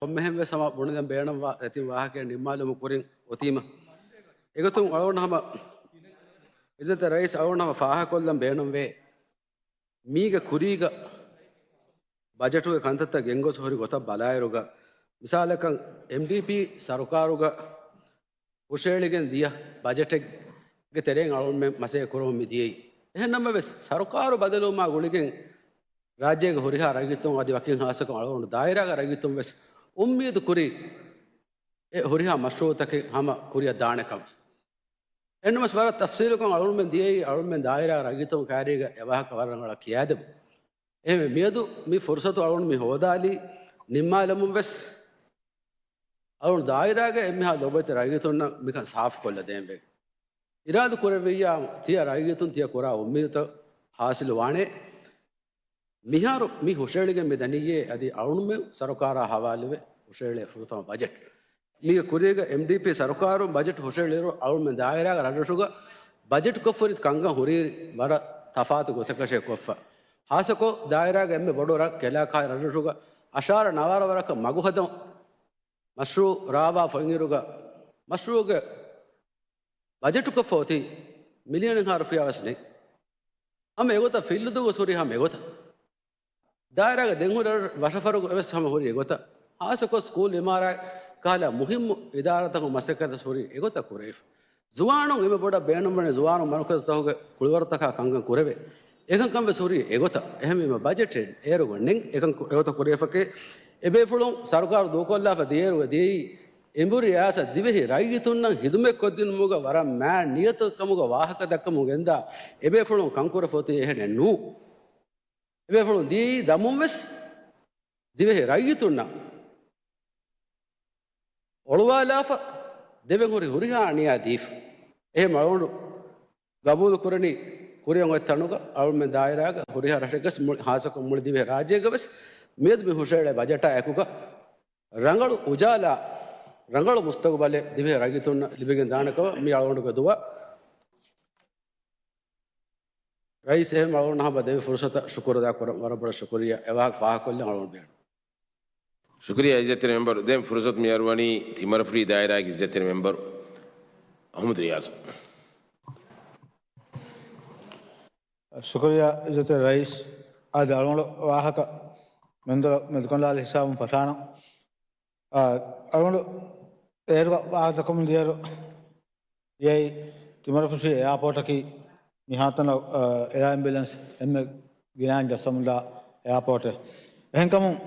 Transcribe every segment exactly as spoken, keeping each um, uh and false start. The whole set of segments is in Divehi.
ކޮންމެހެން ވެސް ހަމަ ބުނެލަން ބޭނުންވާ ރެތިން ވާހަކައެއް ނިންމާލުމުގެ ކުރިން އޮތީމަ. އެގޮތުން އަޅުގަނޑު ހަމަ އިއްޒަތްތެރި ރައީސް އަޅުގަނޑު ހަމަ ފާހަގަކޮށްލަން ބޭނުންވޭ. މީގެ ކުރީގަ ބަޖެޓުގެ ކަންތައްތައް ގެންގޮސް ހުރި ގޮތަށް ބަލާއިރުގަ، މިސާލަކަށް އެމްޑީޕީ ސަރުކާރުގަ ހުށައެޅިގެން ދިޔަ ބަޖެޓެއްގެ ތެރެއިން އަޅުގަނޑުމެން މަސައްކަތް ކުރަމުން މި ދިޔައީ. އެހެން ނަމަވެސް، ސަރުކާރު ބަދަލުވުމާ ގުޅިގެން ރާއްޖޭގެ ހުރިހާ ރައްޔިތުން އަދި ވަކިން ހާއްސަކޮށް އަޅުގަނޑު ދާއިރާގެ ރައްޔިތުން ވެސް އުއްމީދު ކުރީ އެ ހުރިހާ މަޝްރޫއުތަކެއް ހަމަ ކުރިއަށް ދާނެކަން. އެންނަމަސް ވަރަށް ތަފްސީލުކޮށް އަޅުގަނޑުމެން ދިޔައީ، އަޅުގަނޑުމެން ދާއިރާ ރައްޔިތުން ކައިރީގަ އެ ވާހަކަ ވަރަށް ރަނގަޅަށް ކިޔާދެމުން. އެހެންވެ، މިއަދު މި ފުރުސަތު އަޅުގަނޑު މި ހޯދާލީ ނިންމާލަމުން ވެސް، އަޅުގަނޑު ދާއިރާގެ އެންމެހާ ލޯބިވެތި ރައްޔިތުންނަށް މިކަން ސާފުކޮށްލަ ދޭންވެގެން. އިރާދަ ކުރެއްވިއްޔާ، ތިޔަ ރައްޔިތުން ތިޔަ ކުރާ އުއްމީދުތައް ހާސިލު ވާނެ. މިހާރު މި ހުށައެޅިގެން މި ދަނިއްޔޭ އަދި އަޅުގަނޑުމެން ސަރުކާރާ ހަވާލުވެ ހުށައެޅޭ ފުރަތަމަ ބަޖެޓް. މީގެ ކުރީގަ އެމްޑީޕީ ސަރުކާރުން ބަޖެޓް ހުށައެޅިއިރު، އަޅުގަނޑުމެން ދާއިރާގެ ރަށްރަށުގަ ބަޖެޓްކޮށްފަ ހުރި ކަންކަން ހުރީ ވަރަށް ތަފާތު ގޮތަކަށޭ ކޮށްފަ. ހާއްސަކޮށް ދާއިރާގެ އެންމެ ބޮޑު ރަށް ކެލާ ކާއި ރަށްރަށުގަ އަށާރަ ނަވާރަ ވަރަކަށް މަގު ހަދަން މަޝްރޫއު ރާވާފަ އިންއިރުގަ، މަޝްރޫއުގެ ބަޖެޓުކޮށްފަ އޮތީ މިލިއަނެއްހާ ރުފިޔާ ވެސް ނެތް. ހަމަ އެގޮތަށް ފިއްލުދޫ ގޮސް ހުރީ ހަމަ އެގޮތަށް. ދާއިރާގެ ދެން ހުރި ރަށަފަރުގަ ވެސް ހަމަ ހުރީ އެގޮތަށް. ހާއްސަކޮށް ސްކޫލް އިމާރާތް ކަހަލަ މުހިއްމު އިދާރާތަކުން މަސައްކަތް ވެސް ހުރީ އެގޮތަށް ކުރެވިފަ. ޒުވާނުން އެންމެ ބޮޑަށް ބޭނުންވަނީ ޒުވާނުން މަރުކަޒުތަކުގެ ކުޅިވަރުތަކާ ކަންކަން ކުރެވޭ. އެކަންކަން ވެސް ހުރީ އެގޮތަށް. އެހެންވީމަ ބަޖެޓެއް އޭރުގަ ނެތް އެކަން ކު-، އެގޮތަށް ކުރެވިފަކޭ. އެބޭފުޅުން ސަރުކާރު ދޫކޮށްލާފަ ދިޔައިރުގަ ދިޔައީ އެނބުރި އައިސް ދިވެހި ރައްޔިތުންނަށް ހިދުމަތްކޮށްދިނުމުގަ ވަރަށް މާތް ނިޔަތު ކަމުގަ ވާހަކަ ދައްކަމުން ގެންދާ އެބޭފުޅުން ކަންކުރެފަ އޮތީ އެހެނެއް ނޫން. އެބޭފުޅުން ދިޔައީ ދަމުން ވެސް ދިވެހި ރައްޔިތުންނަށް އޮޅުވާލާފަ ދެވެން ހުރި ހުރިހާ އަނިޔާ ދީފަ. އެހެން އަޅުގަނޑު ގަބޫލު ކުރަނީ ކުރިއަށް އޮތް ތަނުގަ އަޅުމެން ދާއިރާގަ ހުރިހާ ރަށެއްގަސް މުޅި-، ހާއްސަކޮށް މުޅި ދިވެހި ރާއްޖޭގަ ވެސް މިއަދު މި ހުށައެޅޭ ބަޖެޓާ އެކުގަ ރަނގަޅު އުޖާލާ، ރަނގަޅު މުސްތަގުބަލެއް ދިވެހި ރައްޔިތުންނަށް ލިބިގެން ދާނެ ކަމަށް މި އަޅުގަނޑުގެ ދުވާ. ރައީސް އެހެން އަޅުގަނޑު ހަމަ ދެވި ފުރުސަތަށް ޝުކުރު އަދާ ކުރަން ވަރަށް ބޮޑަށް ޝުކުރިއްޔާ. އެ ވާހަކަ ފާހަގަކޮށްލަން އަޅުގަނޑު ބޭނުން. ޝުކުރިއްޔާ އިއްޒަތްތެރި މެމްބަރު. ދެން ފުރުސަތު މި އަރުވަނީ ތިމަރަފުށި ދާއިރާގެ އިއްޒަތްތެރި މެމްބަރު އަޙްމަދު ރިޔާޒަށް. ޝުކުރިއްޔާ އިއްޒަތްތެރި ރައީސް. އާދެ، އަޅުގަނޑު ވާހަކަ މެންދުރަށް މެދުކަނޑާލި ހިސާބުން ފަށާނަން. އާ، އަޅުގަނޑު އޭރުގަ ވާހަކަ ދައްކަމުން ދިޔައިރު، ދިޔައީ ތިމަރަފުށި އެއާޕޯޓަކީ މިހާތަނަށް، އާ، އެއާ އެމްބިއުލެންސް އެންމެ ގިނައިން ޖައްސަމުންދާ އެއާޕޯޓެއް. އެހެންކަމުން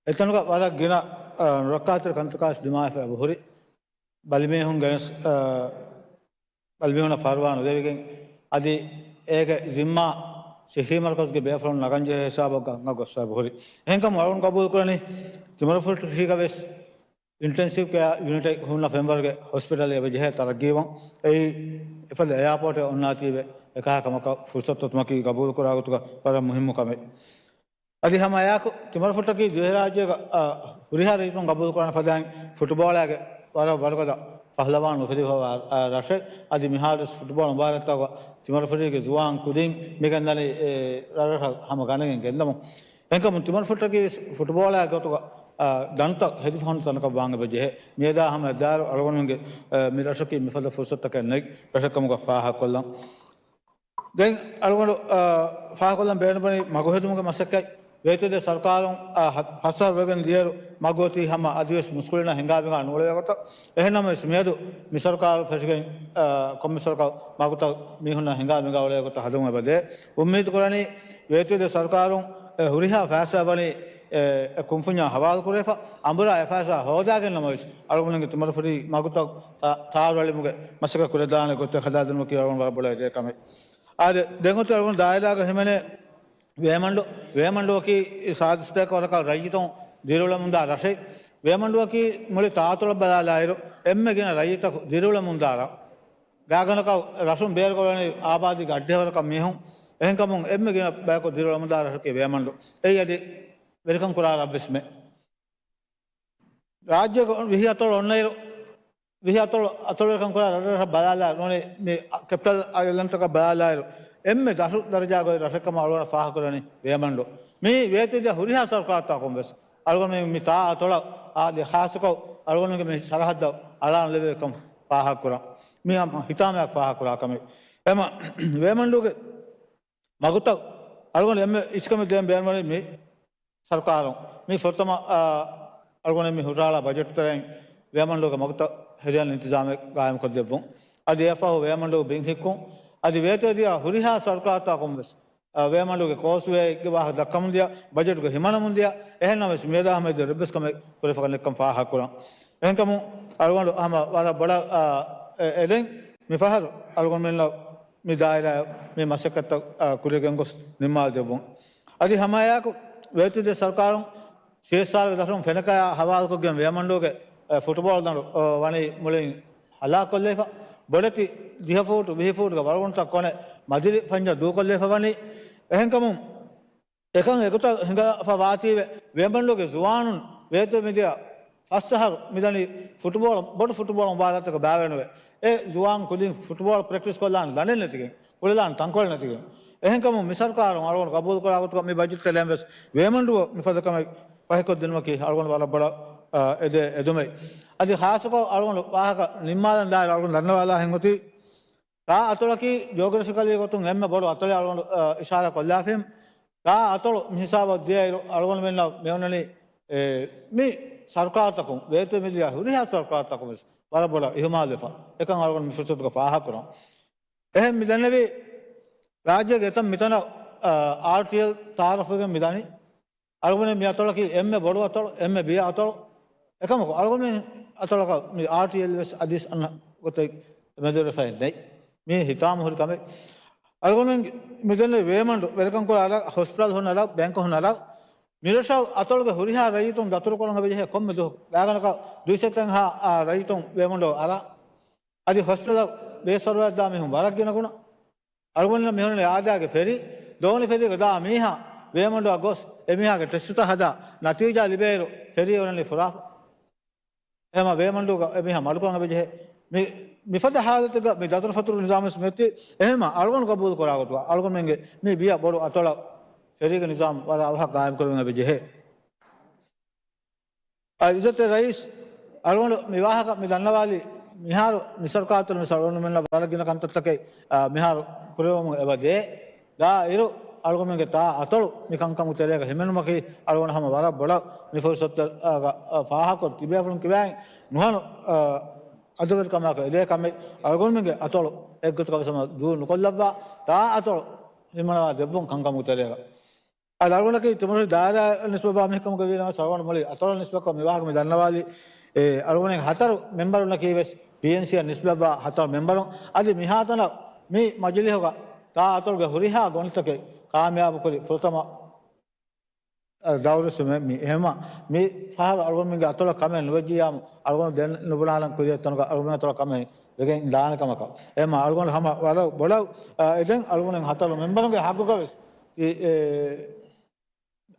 އެތަނުގަ ވަރަށް ގިނަ، އާ، ނުރައްކާތެރި ކަންތަކާސް ދިމާވެފަ އެބަހުރި. ބަލިމީހުން ގެނެސް، އާ، ބަލިމީހުންނަށް ފަރުވާ ނުދެވިގެން، އަދި އޭގެ ޒިންމާ ސިއްހީ މަރުކަޒުގެ ބޭފުޅުން ނަގަންޖެހޭ ހިސާބަށް ގަ-، ގަ-، ގޮސްފަ އެބަހުރި. އެހެންކަމުން އަޅުގަނޑު ގަބޫލުކުރަނީ، ތިމަރަފުށީގަ ވެސް އިންޓެންސިވް ކެއާ ޔުނިޓެއް ހުންނަ ފެންވަރުގެ ހޮސްޕިޓަލެއް އެބަ ޖެހޭ ތަރައްގީވަން. އެއީ އެފަދަ އެއާޕޯޓެއް އޮންނާތީވެ އެކަހަލަ ކަމަކަށް ފުރުސަތު އޮތުމަކީ ގަބޫލުކުރާ ގޮތުގަ ވަރަށް މުހިއްމު ކަމެއް. އަދި ހަމަ އެއާއެކު ތިމަރަފުށަކީ ދިވެހިރާއްޖޭގަ، އާ، ހުރިހާ ރައްޔިތުން ގަބޫލުކުރާނެ ފަދައިން ފުޓުބޯޅައިގެ ވަރަށް ވަރުގަދަ ފަހުލަވާން އުފެދިފަވާ، އާ، ރަށެއް. އަދި މިހާރުވެސް ފުޓުބޯޅަ މުބާރާތްތަކުގަ ތިމަރަފުށީގެ ޒުވާން ކުދިން މިގެންދަނީ، އެ، ރަށްރަށަށް ހަމަ ގަނެގެން ގެންދަމުން. އެހެންކަމުން ތިމަރަފުށަކީ ވެސް ފުޓުބޯޅައިގެ ގޮތުގަ، އާ، ދަނޑުތައް ހެދިފަ ހުންނަ ތަނަކަށް ވާން އެބަ ޖެހޭ. މިއަދާ ހަމަ އެއްދާއިރު އަޅުގަނޑުމެންގެ، އާ، މި ރަށަކީ މިފަދަ ފުރުސަތަކެއް ނެތް ރަށެއް ކަމުގަ ފާހަގަކޮށްލަން. ދެން އަޅުގަނޑު، އާ، ފާހަގަކޮށްލަން ބޭނުންވަނީ މަގު ހެދުމުގެ މަސައްކަތް. ވޭތުވެދިޔަ ސަރުކާރުން، އާ، ހަ-، ފަސް އަހަރު ވެގެން ދިޔައިރު މަގު އޮތީ ހަމަ އަދިވެސް މުސްކުޅިންނަށް ހިނގާ ބިނގާ ނޫޅޭ ގޮތަށް. އެހެންނަމަވެސް މިއަދު މި ސަރުކާރު ފެށިގެން، އާ، ކޮންމެ ސަރުކާރު މަގުތައް މީހުންނަށް ހިނގާ ބިނގާ އުޅޭ ގޮތަށް ހަދަމުން އެބަދޭ. އުއްމީދު ކުރަނީ ވޭތުވެދިޔަ ސަރުކާރުން އެ ހުރިހާ ފައިސާ ވަނީ އެ، އެ ކުންފުންޏާ ހަވާލު ކުރެފަ، އަނބުރާ އެ ފައިސާ ހޯދާގެން ނަމަވެސް، އަޅުގަނޑުގެ ތިމަރަފުށި މަގުތައް ތާ-، ތާރުއެޅުމުގެ މަސައްކަތް ކުރެދާނެ ގޮތެއް ހަދާދިނުމަކީ އަޅުގަނޑު ވަރަށް ބޮޑަށް އެދޭ ކަމެއް. އާދެ، ދެން އޮތީ އަޅުގަނޑު ދާއިރާގަ ހިމެނޭ ވޭމަންޑު. ވޭމަންޑުއަކީ ސާދަ ސަތޭކަ ވަރަކަށް ރައްޔިތުން ދިރިއުޅެމުންދާ ރަށެއް. ވޭމަންޑުއަކީ މުޅި ތާއަތޮޅަށް ބަލާލާއިރު، އެންމެ ގިނަ ރައްޔިތަކު ދިރިއުޅެމުންދާ ރަށް. ގާތްގަނޑަކަށް ރަށުން ބޭރުކޮށްލަނީ އާބާދީގެ އަށްޑިހަ ވަރަކަށް މީހުން. އެހެންކަމުން އެންމެ ގިނަ ބަޔަކު ދިރިއުޅެމުންދާ ރަށަކީ ވޭމަންޑު. އެއީ އަދި ވެރިކަން ކުރާ ރަށްވެސްމެ. ރާއްޖޭގަ ވިހި އަތޮޅު އޮންނައިރު، ވިހި އަތޮޅު، އަތޮޅުވެރިކަން ކުރާ ރަށްރަށަށް ބަލާލާ ނޫނީ، މި ކެޕިޓަލް އައިލެންޑްތަކަށް ބަލާލާއިރު، އެންމެ ދަށު ދަރަޖާގައި ރަށެއް ކަމަށް އަޅުގަނޑަށް ފާހަގަކުރަނީ ވޭމަންޑު. މި ވޭތުވެދިޔަ ހުރިހާ ސަރުކާރުތަކުން ވެސް އަޅުގަނޑު މި، މި ތާ އަތޮޅަށް އާދެ، ޚާއްޞަކޮށް އަޅުގަނޑުގެ މި ސަރަހައްދަށް އަޅާން ލެވޭ ކަން ފާހަގަކުރަން. މި ހިތާމައަށް ފާހަގަކުރާ ކަމެއް. އެމަ ވޭމަންޑޫގެ މަގުތައް އަޅުގަނޑު އެންމެ އިސްކަމެއް ދޭން ބޭނުންވަނީ މި ސަރުކާރުން މި ފުރަތަމަ، އާ، އަޅުގަނޑު މި ހުށަހަޅާ ބަޖެޓް ތެރެއިން ވޭމަންޑޫގެ މަގުތައް ހެދިޔަން އިންތިޒާމެއް ގާއިމްކޮށްދެއްވުން. އަދި އެފަހު ވޭމަންޑޫ ބިން ހިއްކުން. އަދި ވޭތުވެދިޔަ ހުރިހާ ސަރުކާރުތަކުން ވެސް، އާ، ވޭމަންޑޫގެ ކޯސްވޭގެ ވާހަކަ ދައްކަމުންދިޔަ، ބަޖެޓުގެ ހިމަނަމުންދިޔަ، އެހެންނަމަވެސް މިއަދާ ހަމަ އެއްވެސް ކަމެއް ކުރެފަކަން ނެއްކަން ފާހަގަކުރަން. އެހެންކަމުން އަޅުގަނޑު ހަމަ ވަރަށް ބޮޑަށް، އާ، އެ-، އެދެން މިފަހަރު އަޅުގަނޑުމެންނަށް މި ދާއިރާ މި މަސައްކަތްތައް، އާ، ކުރިއަށް ގެންގޮސް ނިންމާލަދެއްވުން. އަދި ހަމައެއާއެކު ވޭތުވެދިޔަ ސަރުކާރުން ސީއެސްއާރްގެ ދަށުން ފެނަކަޔާ ހަވާލުކޮށްގެން ވޭމަންޑޫގެ، އެ، ފުޓުބޯޅަ ދަނޑު، އޯ، ވަނީ މުޅިން ހަލާކުކޮށްލައިފަ. ބޮޑެތި ދިހަ ފޫޓު ވިހި ފޫޓުގެ ވަޅުގަނޑުތައް ކޮނެ މަދިރި ފަންޖަ ދޫކޮށްލައިފަ ވަނީ. އެހެންކަމުން އެކަން އެގޮތަށް ހިނގާފަ ވާތީވެ، ވޭމަންޑޫގެ ޒުވާނުން ވޭތުވެ މިދިޔަ ފަސް އަހަރު މިދަނީ ފުޓުބޯޅަ، ބޮޑު ފުޓުބޯޅަ މުބާރާތަކަށް ބައިވެރިނުވެ. އެ ޒުވާން ކުދިން ފުޓުބޯޅަ ޕްރެކްޓިސް ކޮށްލާން ލަނޑެއް ނެތިގެން، ކުޅެލާން ތަންކޮޅެއް ނެތިގެން. އެހެންކަމުން މި ސަރުކާރުން އަޅުގަނޑު ގަބޫލުކުރާ ގޮތުގަ މި ބަޖެޓް ތެރެއިން ވެސް ވޭމަންޑޫ މިފަދަ ކަމެއް ފަހިކޮށްދިނުމަކީ އަޅުގަނޑު ވަރަށް ބޮޑަށް، އާ، އެދޭ އެދުމެއް. އަދި ޚާއްޞަކޮށް އަޅުގަނޑު ވާހަކަ ނިންމާލަން ދާއިރު އަޅުގަނޑު ދަންނަވާލާ ހެން އޮތީ، ތާ އަތޮޅަކީ ޖިއޮގްރަފިކަލީ ގޮތުން އެންމެ ބޮޑު އަތޮޅެއް އަޅުގަނޑު، އަ، އިޝާރާ ކޮށްލާފިން. ތާ އަތޮޅު މި ހިސާބަށް ދިޔައިރު އަޅުގަނޑުމެންނަށް މިއޮންނަނީ، އެ، މި ސަރުކާރުތަކުން، ވޭތުވެ މިދިޔަ ހުރިހާ ސަރުކާރުތަކުން ވެސް ވަރަށް ބޮޑަށް އިހުމާލުވެފަ. އެކަން އަޅުގަނޑު މި ފުރުސަތުގަ ފާހަގަކުރަން. އެހެން މި ދެންނެވީ، ރާއްޖޭގެ އެތައް މިތަނަށް، އަ، އާރްޓީއެލް ތައާރަފުވެގެން މި ދަނީ. އަޅުގަނޑު މި އަތޮޅަކީ އެންމެ ބޮޑު އަތޮޅު، އެންމެ ބިޔަ އަތޮޅު. އެކަމަކު، އަޅުގަނޑު އަތޮޅަކަށް މި އާރްޓީއެލް ވެސް އަދިސް އަންނަ ގޮތެއް މެދުވެރިފައެއް ނެތް. މީ ހިތާމަ ހުރި ކަމެއް. އަޅުގަނޑު މިދެންނެވި ވޭމަންޑު ވެރިކަން ކުރާ އަރަށް، ހޮސްޕިޓަލް ހުންނަ އަރަށް، ބޭންކު ހުންނަ އަރަށް، މިރަށަށް އަތޮޅުގެ ހުރިހާ ރައްޔިތުން ދަތުރުކުރަން އެބަޖެހޭ ކޮންމެ ދުވަހު. ގާތްގަނޑަކަށް ދުއިސައްތައެއްހާ، އާ، ރައްޔިތުން ވޭމަންޑު އަރާ. އަދި ހޮސްޕިޓަލަށް ބޭސް ފަރުވާތް ދާ މީހުން ވަރަށް ގިނަ ގުނަ. އަޅުގަނޑު މިހުންނެ އާދައިގެ ފެރީ، ދޯނި ފެރީގަ ދާ މީހާ ވޭމަންޑުއަށް ގޮސް، އެ މީހާގެ ޓެސްޓުތައް ހަދާ ނަތީޖާ ލިބޭއިރު، ފެރީ އުޅެނީ ފުރާފަ. އެހެންމަ ވޭމަންޑޫގަ އެ މީހާ މަޑުކުރަން އެބަޖެހޭ. މި، މިފަދަ ހާލަތެއްގަ މި ދަތުރުފަތުރު ނިޒާމް ވެސް މިއޮތީ. އެހެންމަ އަޅުގަނޑު ގަބޫލު ކުރާ ގޮތުގަ އަޅުގަނޑުމެންގެ މި ބިޔަ ބޮޑު އަތޮޅަށް ފެރީގެ ނިޒާމް ވަރަށް އަވަހަށް ގާއިމް ކުރެވެން އެބަޖެހޭ. އާ، އިއްޒަތްތެރި ރައީސް، އަޅުގަނޑު މި ވާހަކަ މި ދަންނަވާލީ، މިހާރު މި ސަރުކާރުތައް މި އަޅުގަނޑުމެންނަށް ވަރަށް ގިނަ ކަންތައްތަކެއް، އާ، މިހާރު ކުރެވެމުން އެބަ ދޭ. ދާ އިރު އަޅުގަނޑުމެންގެ ތާ އަތޮޅު މި ކަންކަމުގެ ތެރޭގަ ހިމެނުމަކީ އަޅުގަނޑު ހަމަ ވަރަށް ބޮޑަށް މި ފުރުސަތުގަ، އާ، ފާހަގަކޮށް ތިބޭފުޅުން ކިބައިން ނުހަނު، އާ، އަދުވެރިކަމާއެކު އެދޭ ކަމެއް އަޅުގަނޑުމެންގެ އަތޮޅު އެއްގޮތަކަށް ވެސް ހަމަ ދޫ ނުކޮށްލައްވާ، ތާ އަތޮޅު ހިމަނަވާ ދެއްވުން ކަންކަމުގެ ތެރޭގަ. އަދި އަޅުގަނޑަކީ ތިމަން ދާއިރާ ނިސްބަތްވާ މީހެއްކަމުގަ ވީނަމަ، އަޅުގަނޑު މުޅި އަތޮޅަށް ނިސްބަތްކޮށް މި ވާހަކަ މި ދަންނަވާލީ، އެ، އަޅުގަނޑުގެ ހަތަރު މެމްބަރުންނަކީ ވެސް ޕީއެންސީއަށް ނިސްބަތްވާ ހަތަރު މެމްބަރުން. އަދި މިހާތަނަށް މި މަޖިލީހުގަ ތާ އަތޮޅުގެ ހުރިހާ ގޮނޑިތަކެއް ކާމިޔާބުކުރި ފުރަތަމަ، އަ، ދައުރުވެސް މި، މި، އެހެންމަ މި ފަހަރު އަޅުގަނޑުމެންގެ އަތޮޅަށް ކަމެއް ނުވެއްޖިއްޔާމު، އަޅުގަނޑު ދެން ނުބުނާނަން ކުރިއަށް ތަނުގަ އަޅުގަނޑު އަތޮޅަށް ކަމެއް ވެގެން ދާނެ ކަމަކަށް. އެހެންމަ އަޅުގަނޑު ހަމަ ވަރަށް ބޮޑަށް، އަ، އެދެން އަޅުގަނޑު ހަތަރު މެމްބަރުންގެ ހައްގުގަ ވެސް ތި، އެ،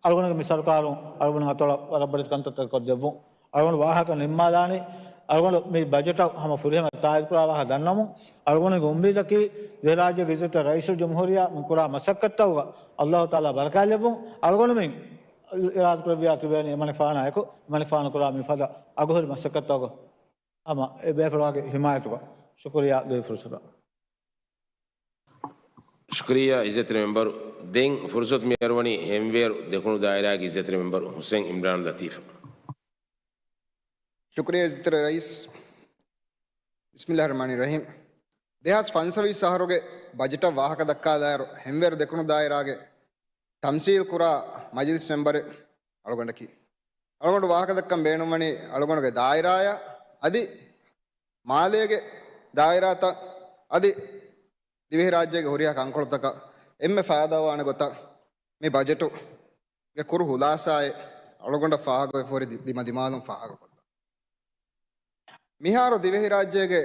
އަޅުގަނޑުގެ މި ސަރުކާރުން އަޅުގަނޑު އަތޮޅަށް ވަރަށް ބޮޑެތި ކަންތައްތައް ކޮށްދެއްވުން. އަޅުގަނޑު ވާހަކަ ނިންމާލާނީ، އަޅުގަނޑު މި ބަޖެޓަށް ހަމަ ފުރިހަމަ ތާއީދުކުރާ ވާހަކަ ދަންނަމުން، އަޅުގަނޑުގެ އުއްމީދަކީ ދިވެހިރާއްޖޭގެ އިއްޒަތްތެރި ރައީސުލްޖުމްހޫރިއްޔާ މި ކުރާ މަސައްކަތްތަކުގަ އައްލާހު ތަޢާލާ ބަރަކާތްލެއްވުން. އަޅުގަނޑުމެން އިރާދަކުރެއްވިޔާ ތިބޭނީ އެމަނިކުފާނާއެކު، އެމަނިކުފާނު ކުރާ މިފަދަ އަގުހުރި މަސައްކަތްތަކުގަ ހަމަ އެ ބޭފުޅާގެ ހިމާޔަތުގަ. ޝުކުރިއްޔާ ދުވި ފުރުސަތަށް. ޝުކުރިއްޔާ އިއްޒަތްތެރި މެމްބަރު. ދެން ފުރުސަތު މިއަރުވަނީ ހެންވޭރު ދެކުނު ދާއިރާގެ އިއްޒަތްތެރި މެމްބަރު ހުސެން އިމްރާން ލަތީފަށް. ޝުކުރިއްޔާ އިއްޒަތްތެރި ރައީސް. ބިސްމިއްލާހި ރަޙްމާނި ރަޙީމް. ދެހާސް ފަންސަވީސް އަހަރުގެ ބަޖެޓަށް ވާހަކަ ދައްކާލާއިރު، ހެންވޭރު ދެކުނު ދާއިރާގެ ތަމްސީލް ކުރާ މަޖިލިސް މެމްބަރެއް އަޅުގަނޑަކީ. އަޅުގަނޑު ވާހަކަ ދައްކަން ބޭނުންވަނީ އަޅުގަނޑުގެ ދާއިރާއަށް އަދި މާލޭގެ ދާއިރާތައް އަދި ދިވެހިރާއްޖޭގެ ހުރިހާ ކަންކޮޅުތަކަށް އެންމެ ފައިދާވާނެ ގޮތަށް މި ބަޖެޓުގެ ކުރު ހުލާސާއެއް އަޅުގަނޑަށް ފާހަގަވެފަ ހުރި ދި-، ދިމަ ދިމާލުން ފާހަގަކޮށްލަން. މިހާރު ދިވެހިރާއްޖޭގެ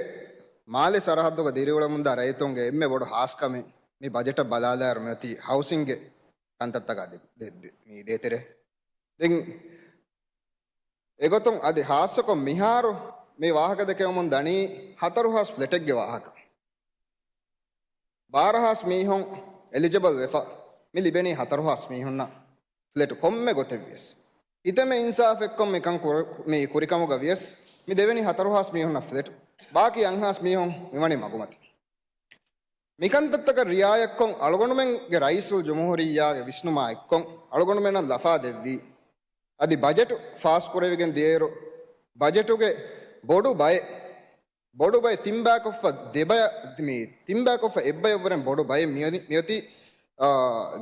މާލެ ސަރަހައްދުގަ ދިރިއުޅެމުންދާ ރައްޔިތުންގެ އެންމެ ބޮޑު ހާސްކަމެއް މި ބަޖެޓަށް ބަލާލާއިރު މިއޮތީ ހައުސިންގެ ކަންތައްތަކާ ދެ-، ދެ-، ދެ-، މި ދޭތެރޭ. ދެން އެގޮތުން އަދި ހާއްސަކޮށް މިހާރު މި ވާހަކަ ދެކެވެމުން ދަނީ ހަތަރު ހާސް ފްލެޓެއްގެ ވާހަކަ. ބާރަ ހާސް މީހުން އެލިޖަބަލް ވެފަ މި ލިބެނީ ހަތަރު ހާސް މީހުންނަށް ފްލެޓު ކޮންމެ ގޮތެއްވިޔަސް. އިތަމެ އިންސާފެއްކޮށް މިކަން ކުރ-، މި ކުރިކަމުގަ ވިޔަސް، މި ދެވެނީ ހަތަރު ހާސް މީހުންނަށް ފްލެޓް، ބާކީ އަށް ހާސް މީހުން މިވަނީ މަގުމަތި. މިކަންތައްތަކަށް ރިއާޔަތްކޮށް، އަޅުގަނޑުމެންގެ ރައީސުލް ޖުމްހޫރިއްޔާގެ ވިސްނުމާ އެއްކޮށް، އަޅުގަނޑުމެންނަށް ލަފާ ދެއްވީ، އަދި ބަޖެޓު ފާސްކުރެވިގެން ދިޔައިރު، ބަޖެޓުގެ ބޮޑު ބައެއް، ބޮޑު ބައެއް ތިންބައިކޮށްފަ ދެބަޔަ-، މި ތިންބައިކޮށްފަ އެއްބަޔަށްވުރެން ބޮޑު ބައެއް މިއޮތީ، މިއޮތީ، އާ،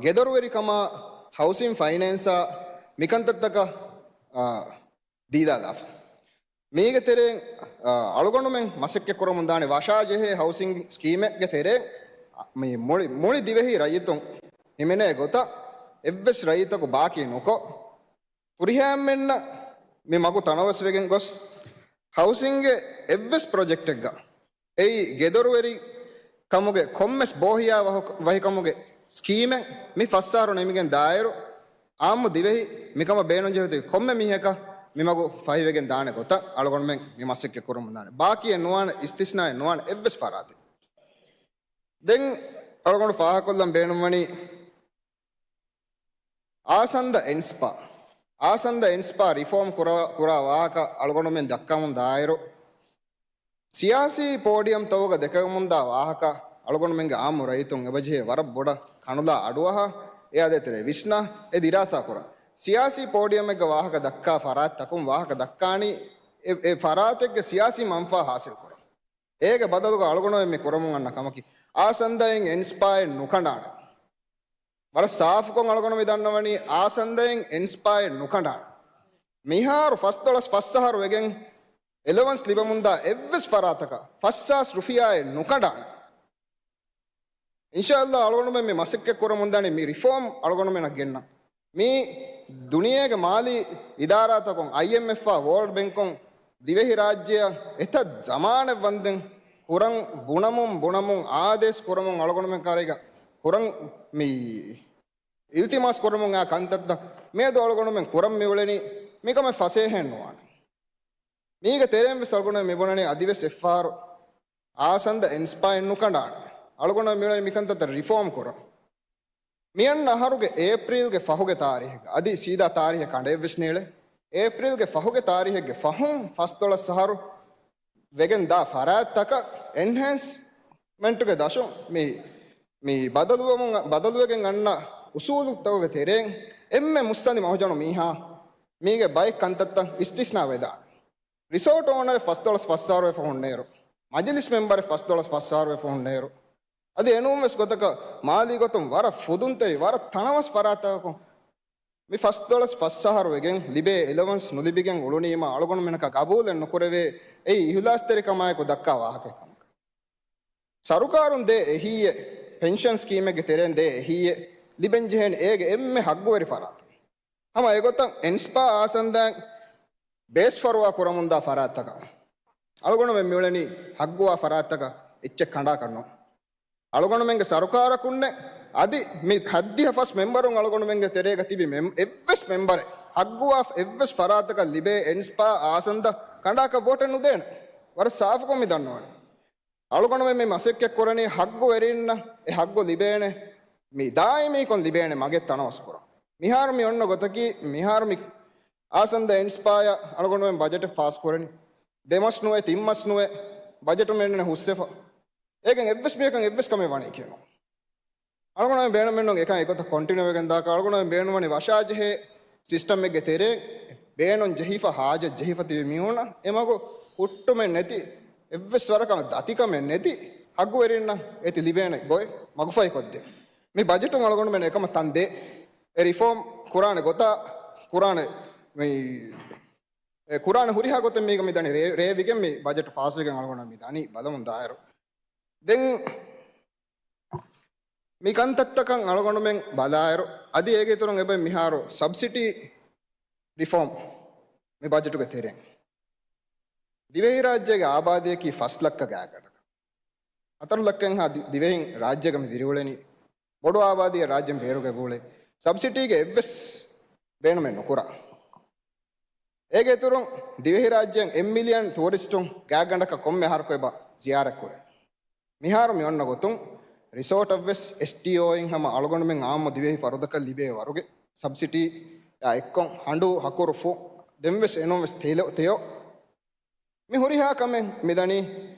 ގެދޮރުވެރިކަމާ، ހައުސިން ފައިނޭންސާ، މިކަންތައްތަކަށް، އާ، ދީދާލާފަ. މީގެ ތެރެއިން، އާ، އަޅުގަނޑުމެން މަސައްކަތް ކުރަމުން ދާނެ ވަށާޖެހޭ ހައުސިން ސްކީމެއްގެ ތެރެއިން، މި މުޅި، މުޅި ދިވެހި ރައްޔިތުން ހިމެނޭ ގޮތަށް އެއްވެސް ރައްޔިތަކު ބާކީ ނުކޮށް، ފުރިހަމައެއްނަށް މި މަގު ތަނަވަސްވެގެން ގޮސް، ހައުސިންގެ އެއްވެސް ޕްރޮޖެކްޓެއްގަ އެއީ ގެދޮރުވެރި ކަމުގެ ކޮންމެސް ބޯހިޔާ ވަހު-، ވަހިކަމުގެ ސްކީމެއް މި ފަސް އަހަރު ނިމިގެން ދާއިރު، އާއްމު ދިވެހި މިކަމަށް ބޭނުން ޖެހިދި ކޮންމެ މީހަކަށް މި މަގު ފަހިވެގެން ދާނެ ގޮތަށް އަޅުގަނޑުމެން މި މަސައްކަތް ކުރަމުން ދާނެ. ބާކީއެއް ނުވާނެ، އިސްތިސްނާއެއް ނުވާނެ އެއްވެސް ފަރާތެއް. ދެން އަޅުގަނޑު ފާހަގަކޮށްލަން ބޭނުންވަނީ، އާސަންދަ އެންސްޕާ، އާސަންދަ އެންސްޕާ ރިފޯމް ކުރާ، ކުރާ ވާހަކަ އަޅުގަނޑުމެން ދައްކަމުން ދާއިރު، ސިޔާސީ ޕޯޑިއަމްތަކުގަ ދެކެވެމުންދާ ވާހަކަ އަޅުގަނޑުމެންގެ އާއްމު ރައްޔިތުން އެބަޖެހޭ ވަރަށް ބޮޑަށް ކަނުލާ އަޑުއަހާ، އެއާ ދޭތެރޭ ވިސްނާ، އެ ދިރާސާ ކުރާ. ސިޔާސީ ޕޯޑިއަމެއްގަ ވާހަކަ ދައްކާ ފަރާތްތަކުން ވާހަކަ ދައްކާނީ އެ، އެ ފަރާތެއްގެ ސިޔާސީ މަންފާ ހާސިލް ކުރަން. އޭގެ ބަދަލުގަ އަޅުގަނޑުމެން މި ކުރަމުން އަންނަ ކަމަކީ، އާސަންދައިން އެންސްޕާއެއް ނުކަނޑާނެ. ވަރަށް ސާފުކޮށް އަޅުގަނޑު މި ދަންނަވަނީ، އާސަންދައިން އެންސްޕާއެއް ނުކަނޑާނެ. މިހާރު ފަސްދޮޅަސް ފަސް އަހަރު ވެގެން އެލަވަންސް ލިބަމުންދާ އެއްވެސް ފަރާތަކަށް ފަސް ހާސް ރުފިޔާއެއް ނުކަނޑާނެ. އިންޝާﷲ އަޅުގަނޑުމެން މި މަސައްކަތް ކުރަމުންދާނީ މި ރިފޯމް އަޅުގަނޑުމެންނަށް ގެންނަން. މީ ދުނިޔޭގެ މާލީ އިދާރާތަކުން، އައިއެމްއެފްއާ ވޯލްޑް ބެންކުން ދިވެހިރާއްޖެއަށް އެތައް ޒަމާނެއް ވަންދެން ކުރަން ބުނަމުން، ބުނަމުން އާދޭސް ކުރަމުން އަޅުގަނޑުމެން ކައިރީގަ ކުރަން މި އިލްތިމާސް ކުރަމުން އާ ކަންތައްތައް މިއަދު އަޅުގަނޑުމެން ކުރަން މިއުޅެނީ މިކަމެއް ފަސޭހައެއް ނުވާނެ. މީގެ ތެރެއިން ވެސް އަޅުގަނޑުމެން މިބުނަނީ އަދިވެސް އެއްފަހަރު އާސަންދަ އެންސްޕާއެއް ނުކަނޑާނެ. އަޅުގަނޑުމެން މިއުޅެނީ މިކަންތައްތައް ރިފޯމް ކުރަން. މިއަންނަ އަހަރުގެ އޭޕްރީލްގެ ފަހުގެ ތާރީހެއްގަ، އަދި ސީދާ ތާރީހެއް ކަނޑައެއްވެސް ނީޅޭ. އޭޕްރީލްގެ ފަހުގެ ތާރީހެއްގެ ފަހުން ފަސްދޮޅަސް އަހަރު ވެގެން ދާ ފަރާތްތަކަށް އެންހޭންސްމަންޓުގެ ދަށުން މި، މި ބަދަލުވަމުން، ބަދަލުވެގެން އަންނަ އުސޫލުތަކުގެ ތެރެއިން އެންމެ މުއްސަނދި މަހުޖަނު މީހާ މީގެ ބައެއް ކަންތައްތައް އިސްތިސްނާ ވެދާނެ. ރިސޯޓް އޯނަރެއް ފަސްދޮޅަސް ފަސް އަހަރު ވެފަ ހުންނައިރު، މަޖިލިސް މެމްބަރެއް ފަސްދޮޅަސް ފަސް އަހަރު ވެފަ ހުންނައިރު، އަދި އެނޫން ވެސް ގޮތަކަށް މާލީ ގޮތުން ވަރަށް ފުދުންތެރި، ވަރަށް ތަނަވަސް ފަރާތްތަކަކުން މި ފަސްދޮޅަސް ފަސް އަހަރު ވެގެން ލިބޭ އެލަވަންސް ނުލިބިގެން އުޅުނީމަ އަޅުގަނޑުމެނަކަށް ގަބޫލެއް ނުކުރެވޭ. އެއީ އިހުލާސްތެރިކަމާއެކު ދައްކާ ވާހަކައެއް ކަމަކަށް. ސަރުކާރުން ދޭ އެހީއެއް، ޕެންޝަން ސްކީމެއްގެ ތެރެއިން ދޭ އެހީއެއް ލިބެން ޖެހޭނެ އޭގެ އެންމެ ހައްގުވެރި ފަރާތުން. ހަމަ އެގޮތަށް އެންސްޕާ އާސަންދާއިން ބޭސް ފަރުވާ ކުރަމުންދާ ފަރާތްތަކަށް އަޅުގަނޑުމެން މިއުޅެނީ ހައްގުވާ ފަރާތްތަކަށް އެއްޗެއް ކަނޑާކަށް ނޫން. އަޅުގަނޑުމެންގެ ސަރުކާރަކުންނެއް އަދި މި ހައްދިހަ ފަސް މެމްބަރުން އަޅުގަނޑުމެންގެ ތެރޭގަ ތިބި މެމް-، އެއްވެސް މެމްބަރެއް ހައްގުވާ އެއްވެސް ފަރާތަކަށް ލިބޭ އެންސްޕާ އާސަންދަ ކަނޑާކަށް ވޯޓެއް ނުދޭނެ. ވަރަށް ސާފުކޮށް މި ދަންނަވަނީ. އަޅުގަނޑުމެން މި މަސައްކަތް ކުރަނީ ހައްގުވެރިންނަށް އެ ހައްގު ލިބޭނެ، މި ދާއިމީކޮށް ލިބޭނެ މަގެއް ތަނަވަސް ކުރަން. މިހާރު މި އޮންނަ ގޮތަކީ، މިހާރު މި އާސަންދަ އެންސްޕާޔަށް އަޅުގަނޑުމެން ބަޖެޓެއް ފާސް ކުރަނީ. ދެ މަސް ނުވެ، ތިން މަސް ނުވެ، ބަޖެޓު މި އެންނެ ހުސްވެފަ. އޭގެން އެއްވެސް މީހަކަށް އެއްވެސް ކަމެއް ވަނީކީ ނޫން. އަޅުގަނޑުމެން ބޭނުމެއްނޫން އެކަން އެގޮތަށް ކޮންޓިނިއު ވެގެން ދާކަށް. އަޅުގަނޑުމެން ބޭނުންވަނީ ވަށާޖެހޭ ސިސްޓަމެއްގެ ތެރޭ ބޭނުން ޖެހިފަ، ހާޖަތް ޖެހިފަ ތިބި މީހުންނަށް އެމަގު ހުއްޓުމެއް ނެތި، އެއްވެސް ވަރަކަށް ދަތިކަމެއް ނެތި ހައްގުވެރިންނަށް އޭތި ލިބޭނެ ގޮތް މަގުފަހިކޮށްދޭ. މި ބަޖެޓުން އަޅުގަނޑުމެން އެކަމަށް ތަން ދޭ. އެ ރިފޯމް ކުރާނެ ގޮތާ، ކުރާނެ މި، އެ ކުރާނެ ހުރިހާ ގޮތެއް މީގަ މި ދަނީ ރޭ-، ރޭވިގެން މި ބަޖެޓު ފާސްވެގެން އަޅުގަނޑު މި ދަނީ ބަލަމުން ދާއިރު. ދެން މި ކަންތައްތަކަށް އަޅުގަނޑުމެން ބަލާއިރު، އަދި އޭގެ އިތުރުން އެބަ މިހާރު ސަބްސިޑީ ރިފޯމް މި ބަޖެޓުގެ ތެރެއިން. ދިވެހިރާއްޖޭގެ އާބާދީއަކީ ފަސް ލައްކަ ގާތްގަނޑަކަށް. ހަތަރު ލައްކައެއްހާ ދި-، ދިވެހިން ރާއްޖޭގަ މި ދިރިއުޅެނީ. ބޮޑު އާބާދީއެއް ރާއްޖޭން ބޭރުގަ އުޅޭ. ސަބްސިޑީގެ އެއްވެސް ބޭނުމެއް ނުކުރާ. އޭގެ އިތުރުން ދިވެހިރާއްޖޭން އެއް މިލިއަން ޓޫރިސްޓުން ގާތްގަނޑަކަށް ކޮންމެ އަހަރަކު އެބަ ޒިޔާރަތްކުރޭ. މިހާރު މި އޮންނަ ގޮތުން ރިސޯޓަށްވެސް އެސްޓީއޯއިން ހަމަ އަޅުގަނޑުމެން އާއްމު ދިވެހި ފަރުދަކަށް ލިބޭ ވަރުގެ ސަބްސިޑީ އެއްކޮށް ހަނޑޫ ހަކުރު ފުށް ދެންވެސް އެނޫންވެސް ތެޔޮ، ތެޔޮ. މި ހުރިހާ ކަމެއް މިދަނީ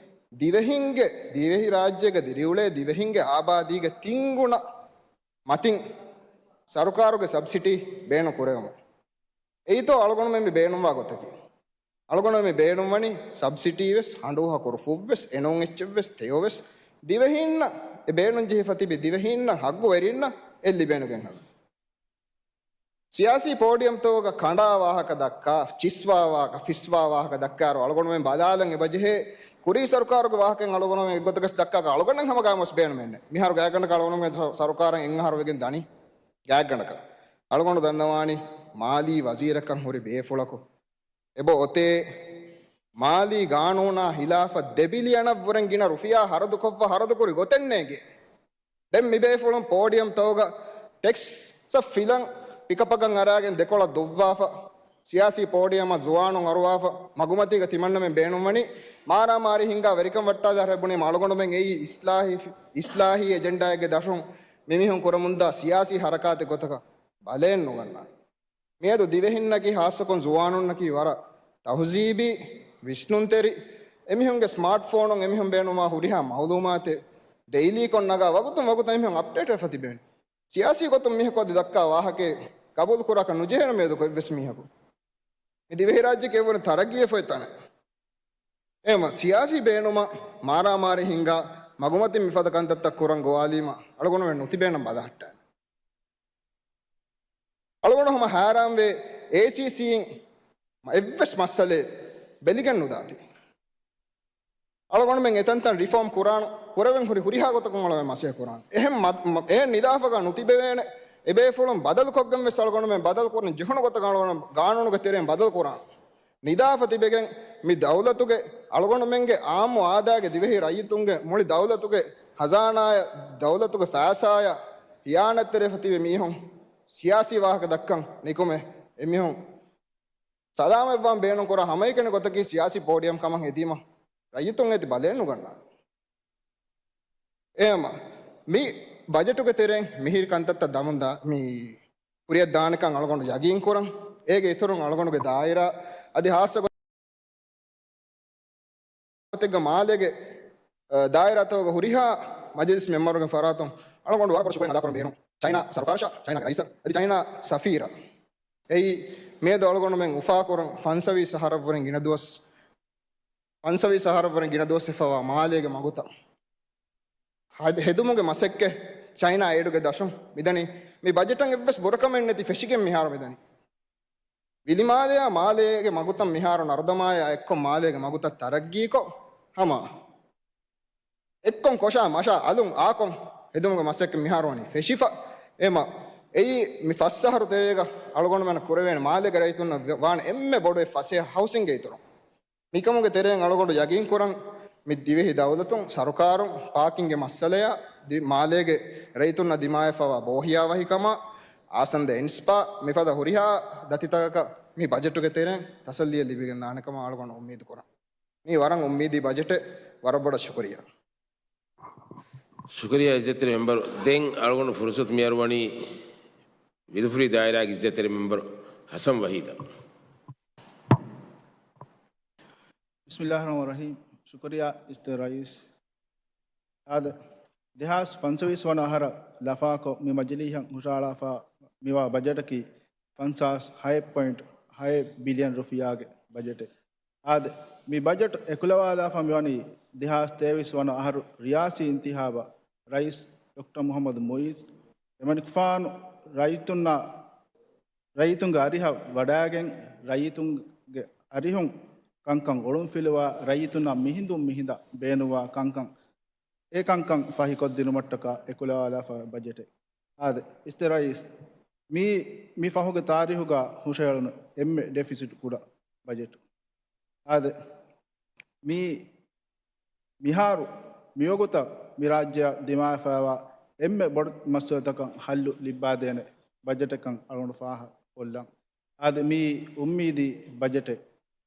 ދިވެހިންގެ، ދިވެހި ރާއްޖޭގަ ދިރިއުޅޭ ދިވެހިންގެ އާބާދީގެ ތިންގުނަ މަތިން ސަރުކާރުގެ ސަބްސިޑީ ބޭނުން ކުރެވުމަށް. އެއީތޯ އަޅުގަނޑުމެން މި ބޭނުންވާ ގޮތަކީ. އަޅުގަނޑުމެން މި ބޭނުންވަނީ ސަބްސިޑީވެސް، ހަނޑޫ ހަކުރު ފުށްވެސް، އެނޫން އެއްޗެއްވެސް، ތެޔޮވެސް، ދިވެހީންނަށް އެ ބޭނުންޖެހިފަ ތިބި ދިވެހީންނަށް ހައްގުވެރިންނަށް އެ ލިބޭނެގެން ހަދުން. ސިޔާސީ ޕޯޑިއަމްތަކުގަ ކަނޑާ ވާހަކަ ދައްކާ، ޗިސްވާ ވާހަކަ، ފިސްވާ ވާހަކަ ދައްކާއިރު އަޅުގަނޑުމެން ބަލާލަން އެބަޖެހޭ. ކުރީ ސަރުކާރުގެ ވާހަކައިން އަޅުގަނޑުމެން އެއްގޮތަކަށް ދައްކާކަށް އަޅުގަނޑަށް ހަމަ ގާމުސް ބޭނުމެއްނެ. މިހާރު ގާތްގަނޑަކަށް އަޅުގަނޑުމެން ސަ-، ސަރުކާރަށް އެއް އަހަރު ވެގެން ދަނީ. ގާތްގަނޑަކަށް. އަޅުގަނޑު ދަންނަވާނީ މާލީ ވަޒީރަކަށް ހުރި ބޭފުޅަކު އެބަ އޮތޭ، މާލީ ގާނޫނާ ހިލާފަށް ދެ ބިލިއަނަށްވުރެން ގިނަ ރުފިޔާ ހަރަދުކޮށްފަ ހަރަދުކުރި ގޮތެއްނޭނގެ. ދެން މި ބޭފުޅުން ޕޯޑިއަމްތަކުގަ ޓެކްސްއަށް ފިލަން ޕިކަޕަކަށް އަރާގެން ދެކޮޅަށް ދުއްވާފަ، ސިޔާސީ ޕޯޑިއަމަށް ޒުވާނުން އަރުވާފަ، މަގުމަތީގަ ތިމަންނަމެން ބޭނުންވަނީ މާރާމާރީ ހިންގާ ވެރިކަން ވައްޓާލާ ހަރެއް ބުނީމަ އަޅުގަނޑުމެން އެއީ އިސްލާހީ، އިސްލާހީ އެޖެންޑާއެއްގެ ދަށުން މިމީހުން ކުރަމުންދާ ސިޔާސީ ހަރަކާތެއް ގޮތަކަށް ބަލައެއް ނުގަންނާނެ. މިއަދު ދިވެހިންނަކީ ހާއްސަކޮށް ޒުވާނުންނަކީ ވަރަށް ތަހުޒީބީ، ވިސްނުންތެރި، އެމީހުންގެ ސްމާޓް ފޯނުން އެމީހުން ބޭނުންވާ ހުރިހާ މައުލޫމާތެއް ޑެއިލީކޮށް ނަގާ ވަގުތުން ވަގުތަށް އެމީހުން އަޕްޑޭޓް ވެފަ ތިބޭނެ. ސިޔާސީ ގޮތުން މީހަކު އަދި ދައްކާ ވާހަކައެއް ގަބޫލުކުރާކަށް ނުޖެހޭނެ މިއަދު ކޮއެއްވެސް މީހަކު. މި ދިވެހިރާއްޖެއަކީ އެވަރު ތަރައްގީއެއް ފޮތް ތަނެއް. އެހެންމަ ސިޔާސީ ބޭނުމަށް މާރާމާރީ ހިންގާ މަގުމަތިން މިފަދަ ކަންތައްތައް ކުރަން ގޮވާލީމަ އަޅުގަނޑުމެން ނުތިބޭނަން ބަލަހައްޓާނެ. އަޅުގަނޑު ހަމަ ހައިރާންވޭ އޭސީސީއިން އެއްވެސް މައްސަލައެއް ބެލިގެން ނުދާތީ. އަޅުގަނޑުމެން އެތަންތަން ރިފޯމް ކުރާނު، ކުރެވެން ހުރި ހުރިހާ ގޮތަކުން އަޅުގަނޑުމެން މަސައްކަތް ކުރާނު. އެހެން މަ-، މަ-، އެހެން ނިދާފަކާ ނުތިބެވޭނެ. އެބޭފުޅުން ބަދަލުކޮށްގެން ވެސް އަޅުގަނޑުމެން ބަދަލު ކުރަން ޖެހުނު ގޮތަކަށް އަޅުގަނޑު ގާނޫނުގެ ތެރެއިން ބަދަލު ކުރާނު. ނިދާފަ ތިބެގެން މި ދައުލަތުގެ އަޅުގަނޑުމެންގެ އާއްމު އާދައިގެ ދިވެހި ރައްޔިތުންގެ މުޅި ދައުލަތުގެ ހަޒާނާއަށް ދައުލަތުގެ ފައިސާއަށް ހިޔާނަތްތެރިވެފަ ތިބި މީހުން ސިޔާސީ ވާހަކަ ދައްކަން ނިކުމެ އެމީހުން ސަލާމަތްވާން ބޭނުންކުރާ ހަމައެކަނި ގޮތަކީ ސިޔާސީ ޕޯޑިއަމް ކަމަށް ހެދީމަ ރައްޔިތުން އޭތި ބަލައެއް ނުގަންނާނެ. އެހެންމަ މި ބަޖެޓުގެ ތެރެއިން މިހިރި ކަންތައްތައް ދަމުން ދާ މި ކުރިއަށް ދާނެކަން އަޅުގަނޑު ޔަގީން ކުރަން. އޭގެ އިތުރުން އަޅުގަނޑުގެ ދާއިރާ އަދި ހާއްސަ ގޮތެއްގަ މާލޭގެ، އަ، ދާއިރާތަކުގެ ހުރިހާ މަޖިލިސް މެމްބަރުގެ ފަރާތުން އަޅުގަނޑު ވަރަށް ބޮޑަށް ޝުކުރިއްޔާ އަދާކުރަން ބޭނުން. ޗައިނާ ސަރުކާރަށާ، ޗައިނާގެ ރައީސަށް، އަދި ޗައިނާ ސަފީރަށް. އެއީ މިއަދު އަޅުގަނޑުމެން އުފާކުރަން ފަންސަވީސް އަހަރަށްވުރެން ގިނަ ދުވަސް، ފަންސަވީސް އަހަރަށްވުރެން ގިނަ ދުވަސް ވެފަވާ މާލޭގެ މަގުތައް ހަދ-، ހެދުމުގެ މަސައްކަތް ޗައިނާ އެއިޑުގެ ދަށުން މިދަނީ. މި ބަޖެޓަށް އެއްވެސް ބުރަކަމެއް ނެތި ފެށިގެން މިހާރު މިދަނީ. ވިލިމާލެއާ މާލޭގެ މަގުތައް މިހާރު ނަރުދަމާޔާ އެއްކޮށް މާލޭގެ މަގުތައް ތަރައްގީކޮށް، ހަމަ އެއްކޮށް ކޮށާ މަށާ އަލުން އާކޮށް ހެދުމުގެ މަސައްކަތް މިހާރު ވަނީ ފެށިފަ. އެމަ އެއީ މި ފަސް އަހަރު ތެރޭގަ އަޅުގަނޑުމެން ކުރެވޭނެ މާލޭގެ ރައްޔިތުންނަށް ވާނެ އެންމެ ބޮޑު އެއް ފަސޭހަ ހައުސިންގެ އިތުރުން. މިކަމުގެ ތެރެއިން އަޅުގަނޑު ޔަގީންކުރަން މި ދިވެހި ދައުލަތުން ސަރުކާރުން ޕާކިންގެ މައްސަލަޔާ ދި-، މާލޭގެ ރައްޔިތުންނަށް ދިމާވެފަވާ ބޯހިޔާވަހިކަމާ، އާސަންދަ އިންސްޕާ މިފަދަ ހުރިހާ ދަތިތަކަކަށް މި ބަޖެޓުގެ ތެރެއިން ތަސައްލީއެއް ލިބިގެން ދާނެކަމަށް އަޅުގަނޑު އުއްމީދު ކުރަން. މީ ވަރަށް އުއްމީދީ ބަޖެޓެއް. ވަރަށް ބޮޑަށް ޝުކުރިއްޔާ. ޝުކުރިއްޔާ އިއްޒަތްތެރި މެމްބަރު. ދެން އަޅުގަނޑު ފުރުސަތު މިއަރުވަނީ ވިލުފުރި ދާއިރާގެ އިއްޒަތްތެރި މެމްބަރު ހަސަން ވަހީދަށް. ބިސްމިއްލާހިއްރަޙްމާނިއްރަޙީމް. ޝުކުރިއްޔާ އިއްޒަތްތެރި ރައީސް. އާދެ، ދެހާސް ފަންސަވީސް ވަނަ އަހަރަށް ލަފާކޮށް މި މަޖިލީހަށް ހުށަހަޅާފަ މިވާ ބަޖެޓަކީ ފަންސާސް ހައެއް ޕޮއިންޓް ހައެއް ބިލިއަން ރުފިޔާގެ ބަޖެޓެއް. އާދެ، މި ބަޖެޓް އެކުލަވާލާފަ މިވަނީ ދެހާސް ތޭވީސް ވަނަ އަހަރު ރިޔާސީ އިންތިހާބަށް ރައީސް ޑޮކްޓަރ މުޙައްމަދު މުޢިއްޒު އެމަނިކުފާނު ރައްޔިތުންނާ، ރައްޔިތުންގެ އަރިހަށް ވަޑައިގެން، ރައްޔިތުންގެ އަރިހުން ކަންކަން އޮޅުންފިލުވާ، ރައްޔިތުންނަށް މިހިނދުން މިހިނދަށް ބޭނުންވާ ކަންކަން، އެ ކަންކަން ފަހިކޮށްދިނުމަށްޓަކާ އެކުލަވާލާފަ ބަޖެޓެއް. އާދެ، އިއްޒަތްތެރި ރައީސް، މީ، މި ފަހުގެ ތާރީހުގަ ހުށަހެޅުނު އެންމެ ޑެފިސިޓް ކުޑަ ބަޖެޓް. އާދެ، މީ، މިހާރު މިވަގުތަށް މި ރާއްޖެއަށް ދިމާވެފައިވާ އެންމެ ބޮޑު މައްސަލަތަކަށް ހައްލު ލިއްބާދޭނެ ބަޖެޓެއްކަން އަޅުގަނޑު ފާހަގަކޮށްލަން. އާދެ، މީ އުއްމީދީ ބަޖެޓެއް.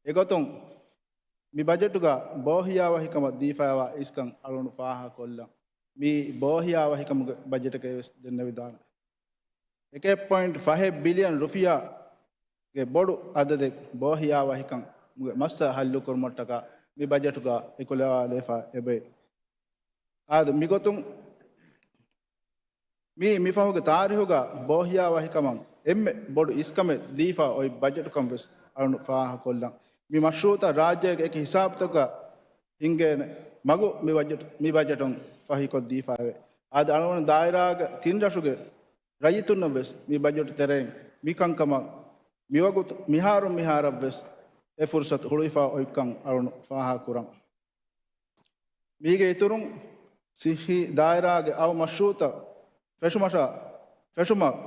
އެގޮތުން މި ބަޖެޓުގަ ބޯހިޔާވަހިކަމަށް ދީފައިވާ އިސްކަން އަޅުގަނޑު ފާހަގަކޮށްލަން. މީ ބޯހިޔާވަހިކަމުގެ ބަޖެޓެކޭވެސް ދެންނެވިދާނެ. އެކެއް ޕޮއިންޓް ފަހެއް ބިލިއަން ރުފިޔާ ގެ ބޮޑު އަދަދެއް ބޯހިޔާވަހިކަމުގެ މައްސަލަ ހައްލުކުރުމަށްޓަކާ މި ބަޖެޓުގަ އެކުލަވާލެވިފަ އެބައި. އާދެ، މިގޮތުން މީ މިފަހުގެ ތާރީހުގަ ބޯހިޔާވަހިކަމަށް އެންމެ ބޮޑު އިސްކަމެއް ދީފަ އޮތް ބަޖެޓުކަން ވެސް އަޅުން ފާހަގަކޮށްލަން. މި މަޝްރޫއުތައް ރާއްޖޭގެ އެކި ހިސާބުތަކުގަ ހިންގޭނެ މަގު މި ބަޖެޓް، މި ބަޖެޓުން ފަހިކޮށްދީފައެވެ. އާދެ، އަޅުގަނޑު ދާއިރާގެ ތިން ރަށުގެ ރައްޔިތުންނަށް ވެސް މި ބަޖެޓު ތެރެއިން މި ކަންކަމަށް މިވަގުތު މިހާރުން މިހާރަށް ވެސް އެ ފުރުސަތު ހުޅުވިފަ އޮތްކަން އަޅުން ފާހަގަކުރަން. މީގެ އިތުރުން، ސިއްހީ ދާއިރާގެ އައު މަޝްރޫއުތައް ފެށުމަށާ، ފެށުމަށް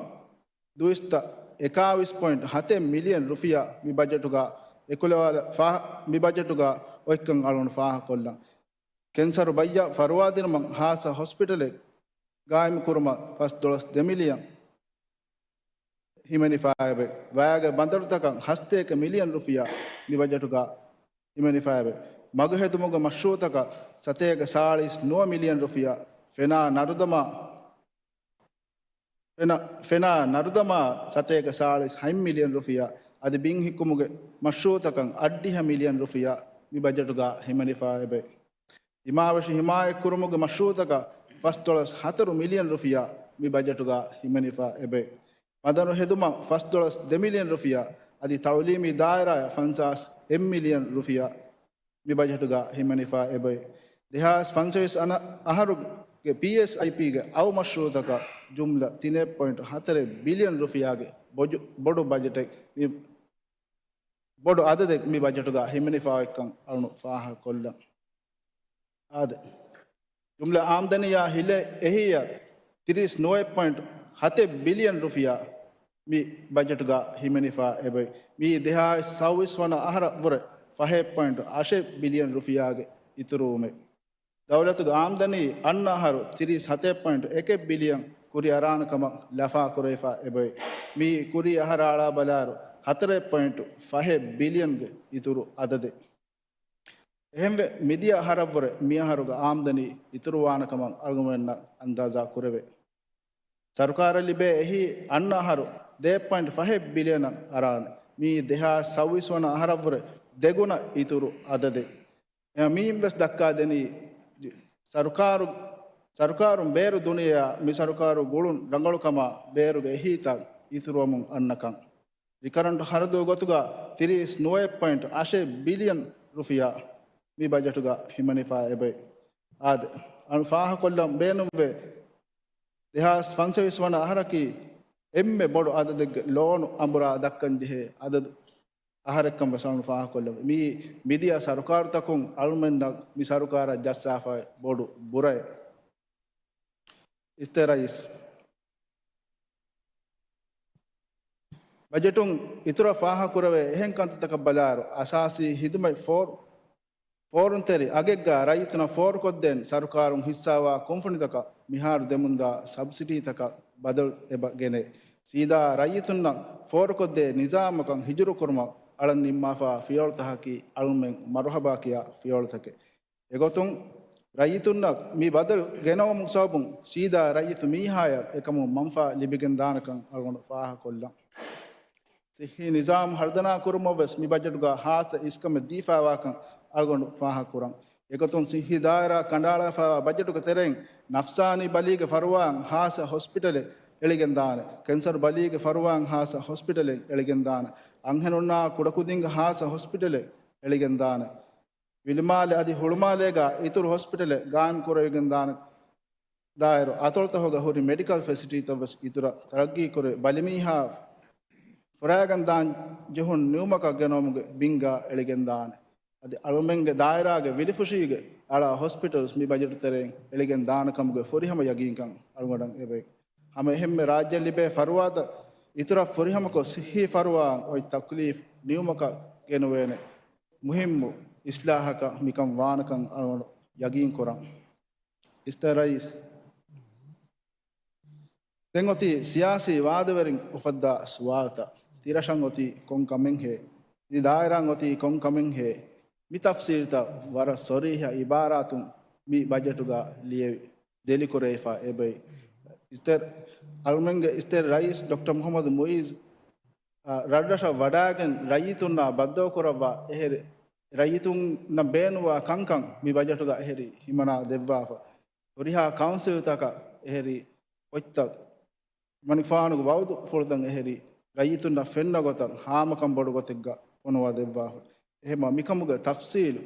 ދުއިސައްތަ އެކާވީސް ޕޮއިންޓް ހަތެއް މިލިއަން ރުފިޔާ މި ބަޖެޓުގަ އެކުލަވާލަ ފާ-، މި ބަޖެޓުގަ އޮތްކަން އަޅުން ފާހަގަކޮށްލަން. ކެންސަރު ބައްޔަށް ފަރުވާދިނުމަށް ހާއްސަ ހޮސްޕިޓަލެއް ގާއިމުކުރުމަށް ފަސް ޑޮލަސް ދެ މިލިއަން ހިމެނިފައެވެ. ވަޔާގެ ބަނދަރުތަކަށް ހަސަތޭކަ މިލިއަން ރުފިޔާ މި ބަޖެޓުގަ ހިމެނިފައެވެ. މަގުހެދުމުގެ މަޝްރޫއުތަކަށް ސަތޭކަ ސާޅީސް ނުވަ މިލިއަން ރުފިޔާ، ފެނާ ނަރުދަމާ، ފެނާ، ފެނާ ނަރުދަމާ ސަތޭކަ ސާޅީސް ހަތް މިލިއަން ރުފިޔާ، އަދި ބިން ހިއްކުމުގެ މަޝްރޫއުތަކަށް އަށްޑިހަ މިލިއަން ރުފިޔާ މި ބަޖެޓުގަ ހިމެނިފައެވެ. ތިމާވެށި ހިމާޔަތްކުރުމުގެ މަޝްރޫއުތަކަށް ފަސް ޑޮލަސް ހަތަރު މިލިއަން ރުފިޔާ މި ބަޖެޓުގަ ހިމެނިފަ އެބައި. މަދަނު ހެދުމަށް ފަސް ޑޮލަސް ދެ މިލިއަން ރުފިޔާ، އަދި ތައުލީމީ ދާއިރާއަށް ފަންސާސް އެއް މިލިއަން ރުފިޔާ މި ބަޖެޓުގަ ހިމެނިފަ އެބައި. ދެހާސް ފަންސަވީސް އަނަ-، އަހަރުގެ ޕީއެސްއައިޕީގެ އައު މަޝްރޫއުތަކަށް ޖުމްލަ ތިނެއް ޕޮއިންޓް ހަތަރެއް ބިލިއަން ރުފިޔާގެ ބޮޑު، ބޮޑު ބަޖެޓެއް މި ބޮޑު އަދަދެއް މި ބަޖެޓުގަ ހިމެނިފައި އޮތްކަން އަޅުން ފާހަގަކޮށްލަން. އާދެ، ޖުމްލަ އާމްދަނީއާ ހިލަ އެހީއަށް ތިރީސް ނުވަ ޕޮއިންޓް ހަތެއް ބިލިއަން ރުފިޔާ މި ބަޖެޓުގަ ހިމެނިފަ އެބައި. މިއީ ދެހާސް ސައުވީސް ވަނަ އަހަރަށް ވުރެ ފަހެއް ޕޮއިންޓް އަށެއް ބިލިއަން ރުފިޔާގެ އިތުރުވުމެއް. ދައުލަތުގެ އާމްދަނީ އަންނަ އަހަރު ތިރީސް ހަތެއް ޕޮއިންޓް އެކެއް ބިލިއަން ކުރިއަރާނެ ކަމަށް ލަފާކުރެވިފަ އެބައި. މިއީ ކުރީ އަހަރާ އަޅާބަލާއިރު ހަތަރެއް ޕޮއިންޓް ފަހެއް ބިލިއަންގެ އިތުރު އަދަދެއް. އެހެންވެ، މިދިޔަ އަހަރަށްވުރެ މިއަހަރުގެ އާމްދަނީ އިތުރުވާނެ ކަމަށް އަޅުގަނޑުމެންނަށް އަންދާޒާ ކުރެވޭ. ސަރުކާރަށް ލިބޭ އެހީ އަންނަ އަހަރު ދެ ޕޮއިންޓް ފަހެއް ބިލިއަނަށް އަރާނެ. މިއީ ދެހާސް ސައުވީސް ވަނަ އަހަރަށްވުރެ ދެގުނަ އިތުރު އަދަދެއް. އެ މިއިން ވެސް ދައްކާ ދެނީ، ސަރުކާރު، ސަރުކާރުން ބޭރު ދުނިޔެއާ މި ސަރުކާރު ގުޅުން ރަނގަޅުކަމާ ބޭރުގެ އެހީތައް އިތުރުވަމުން އަންނަކަން. ރިކަރަންޓް ޚަރަދު ގޮތުގަ ތިރީސް ނުވަ ޕޮއިންޓް އަށެއް ބިލިއަން ރުފިޔާ މި ބަޖެޓުގަ ހިމެނިފަ އެބައި. އާދެ، އަޅު ފާހަކޮށްލަން ބޭނުންވޭ، ދެހާސް ފަންސަވީސް ވަނަ އަހަރަކީ އެންމެ ބޮޑު އަދަދެއްގެ ލޯނު އަނބުރާ ދައްކަން ޖެހޭ އަދަދު އަހަރެއްކަން ވެސް އަޅުން ފާހަކޮށްލަން. މިއީ މިދިޔަ ސަރުކާރުތަކުން އަޅުމެންނަށް މި ސަރުކާރަށް ޖައްސާފައި ބޮޑު ބުރައެއް. އިސްތެ ރައީސް. ބަޖެޓުން އިތުރަށް ފާހަކުރެވޭ އެހެން ކަންތައްތަކަށް ބަލާއިރު، އަސާސީ ހިދުމަތް ފޯރު-، ފޯރުންތެރި އަގެއްގަ ރައްޔިތުންނަށް ފޯރުކޮށްދޭން ސަރުކާރުން ހިއްސާވާ ކުންފުނިތަކަށް މިހާރު ދެމުންދާ ސަބްސިޑީތަކަށް ބަދަލު އެބަ ގެނޭ. ސީދާ ރައްޔިތުންނަށް ފޯރުކޮށްދޭ ނިޒާމަކަށް ހިޖުރުކުރުމަށް އަޅަން ނިންމާފާ ފިޔަވަޅުތަކަކީ އަޅުމެން މަރުހަބާ ކިޔާ ފިޔަވަޅުތަކެއް. އެގޮތުން، ރައްޔިތުންނަށް މި ބަދަލު ގެނައުމުގެ ސަބަބުން ސީދާ ރައްޔިތު މީހާޔަށް އެކަމުން މަންފާ ލިބިގެންދާނެކަން އަޅުގަނޑު ފާހަގަކޮށްލަން. ސިއްހީ ނިޒާމް ހަރުދަނާކުރުމަށްވެސް މި ބަޖެޓުގަ ހާއްސަ އިސްކަމެއް ދީފާވާކަން އަޅުގަނޑު ފާހަގަކުރަން. އެގޮތުން ސިއްހީ ދާއިރާ ކަނޑައަޅާފައިވާ ބަޖެޓުގެ ތެރެއިން ނަފްސާނީ ބަލީގެ ފަރުވާއަށް ހާއްސަ ހޮސްޕިޓަލެއް އެޅިގެންދާނެ، ކެންސަރު ބަލީގެ ފަރުވާއަށް ހާއްސަ ހޮސްޕިޓަލެއް އެޅިގެންދާނެ، އަންހެނުންނާ ކުޑަކުދިންގެ ހާއްސަ ހޮސްޕިޓަލެއް އެޅިގެންދާނެ. ވިލުމާލެ އަދި ހުޅުމާލޭގަ އިތުރު ހޮސްޕިޓަލެއް ގާއިމް ކުރެވިގެންދާނެ. ދާއިރު އަތޮޅުތަކުގަ ހުރި މެޑިކަލް ފެސިޓީތައް ވެސް އިތުރަށް ތަރައްގީ ކުރެވި ބަލިމީހާ ފުރާގެން ދާން ޖެހުން ނިމުމަކަށް ގެނައުމުގެ ބިންގާ އެޅިގެންދާނެ. އަދި އަޅުމެންގެ ދާއިރާގެ ވިލިފުށީގެ އަޅާ ހޮސްޕިޓަލްސް މި ބަޖެޓު ތެރެއިން އެޅިގެން ދާނެ ކަމުގެ ފުރިހަމަ ޔަގީންކަން އަޅުގަނޑަށް އެބައި. ހަމަ އެހެންމެ ރާއްޖެ ލިބޭ ފަރުވާތައް އިތުރަށް ފުރިހަމަކޮށް، ސިއްހީ ފަރުވާއަށް އޮތް ތަކްލީފް ނިމުމަކަށް ގެނުވޭނެ މުހިއްމު އިސްލާހަކަށް މިކަން ވާނެކަން އަޅުގަނޑު ޔަގީން ކުރަން. އިސްތެ ރައީސް. ދެން އޮތީ ސިޔާސީ ވާދަވެރިން އުފައްދާ ސުވާލުތައް. ތިރަށަށް އޮތީ ކޮން ކަމެއްހޭ؟ ތި ދާއިރާއަށް އޮތީ ކޮން ކަމެއްހޭ؟ މި ތަފްސީލްތައް ވަރަށް ސޮރީހަ އިބާރާތުން މި ބަޖެޓުގަ ލިޔެވި ދެލިކުރެވިފަ އެބައި. އިސްތެ-، އަޅުމެންގެ އިސްތެ ރައީސް ޑޮކްޓަރ މުހައްމަދު މުއިއްޒު ރަށްރަށަށް ވަޑައިގެން ރައްޔިތުންނާ ބައްދަލުކުރައްވާ އެހެރި، ރައްޔިތުންނަށް ބޭނުންވާ ކަންކަން މި ބަޖެޓުގަ އެހެރި ހިމަނާ ދެއްވާފަ. ހުރިހާ ކައުންސިލްތަކަށް އެހެރި ކޮށްތައް، މަނިކުފާނުގެ ވައުދު ފުޅުތައް އެހެރި ރައްޔިތުންނަށް ފެންނަ ގޮތަށް ހާމަކަން ބޮޑު ގޮތެއްގަ ފޮނުވާ ދެއްވާފަ. އެހެމަ މިކަމުގެ ތަފްސީލު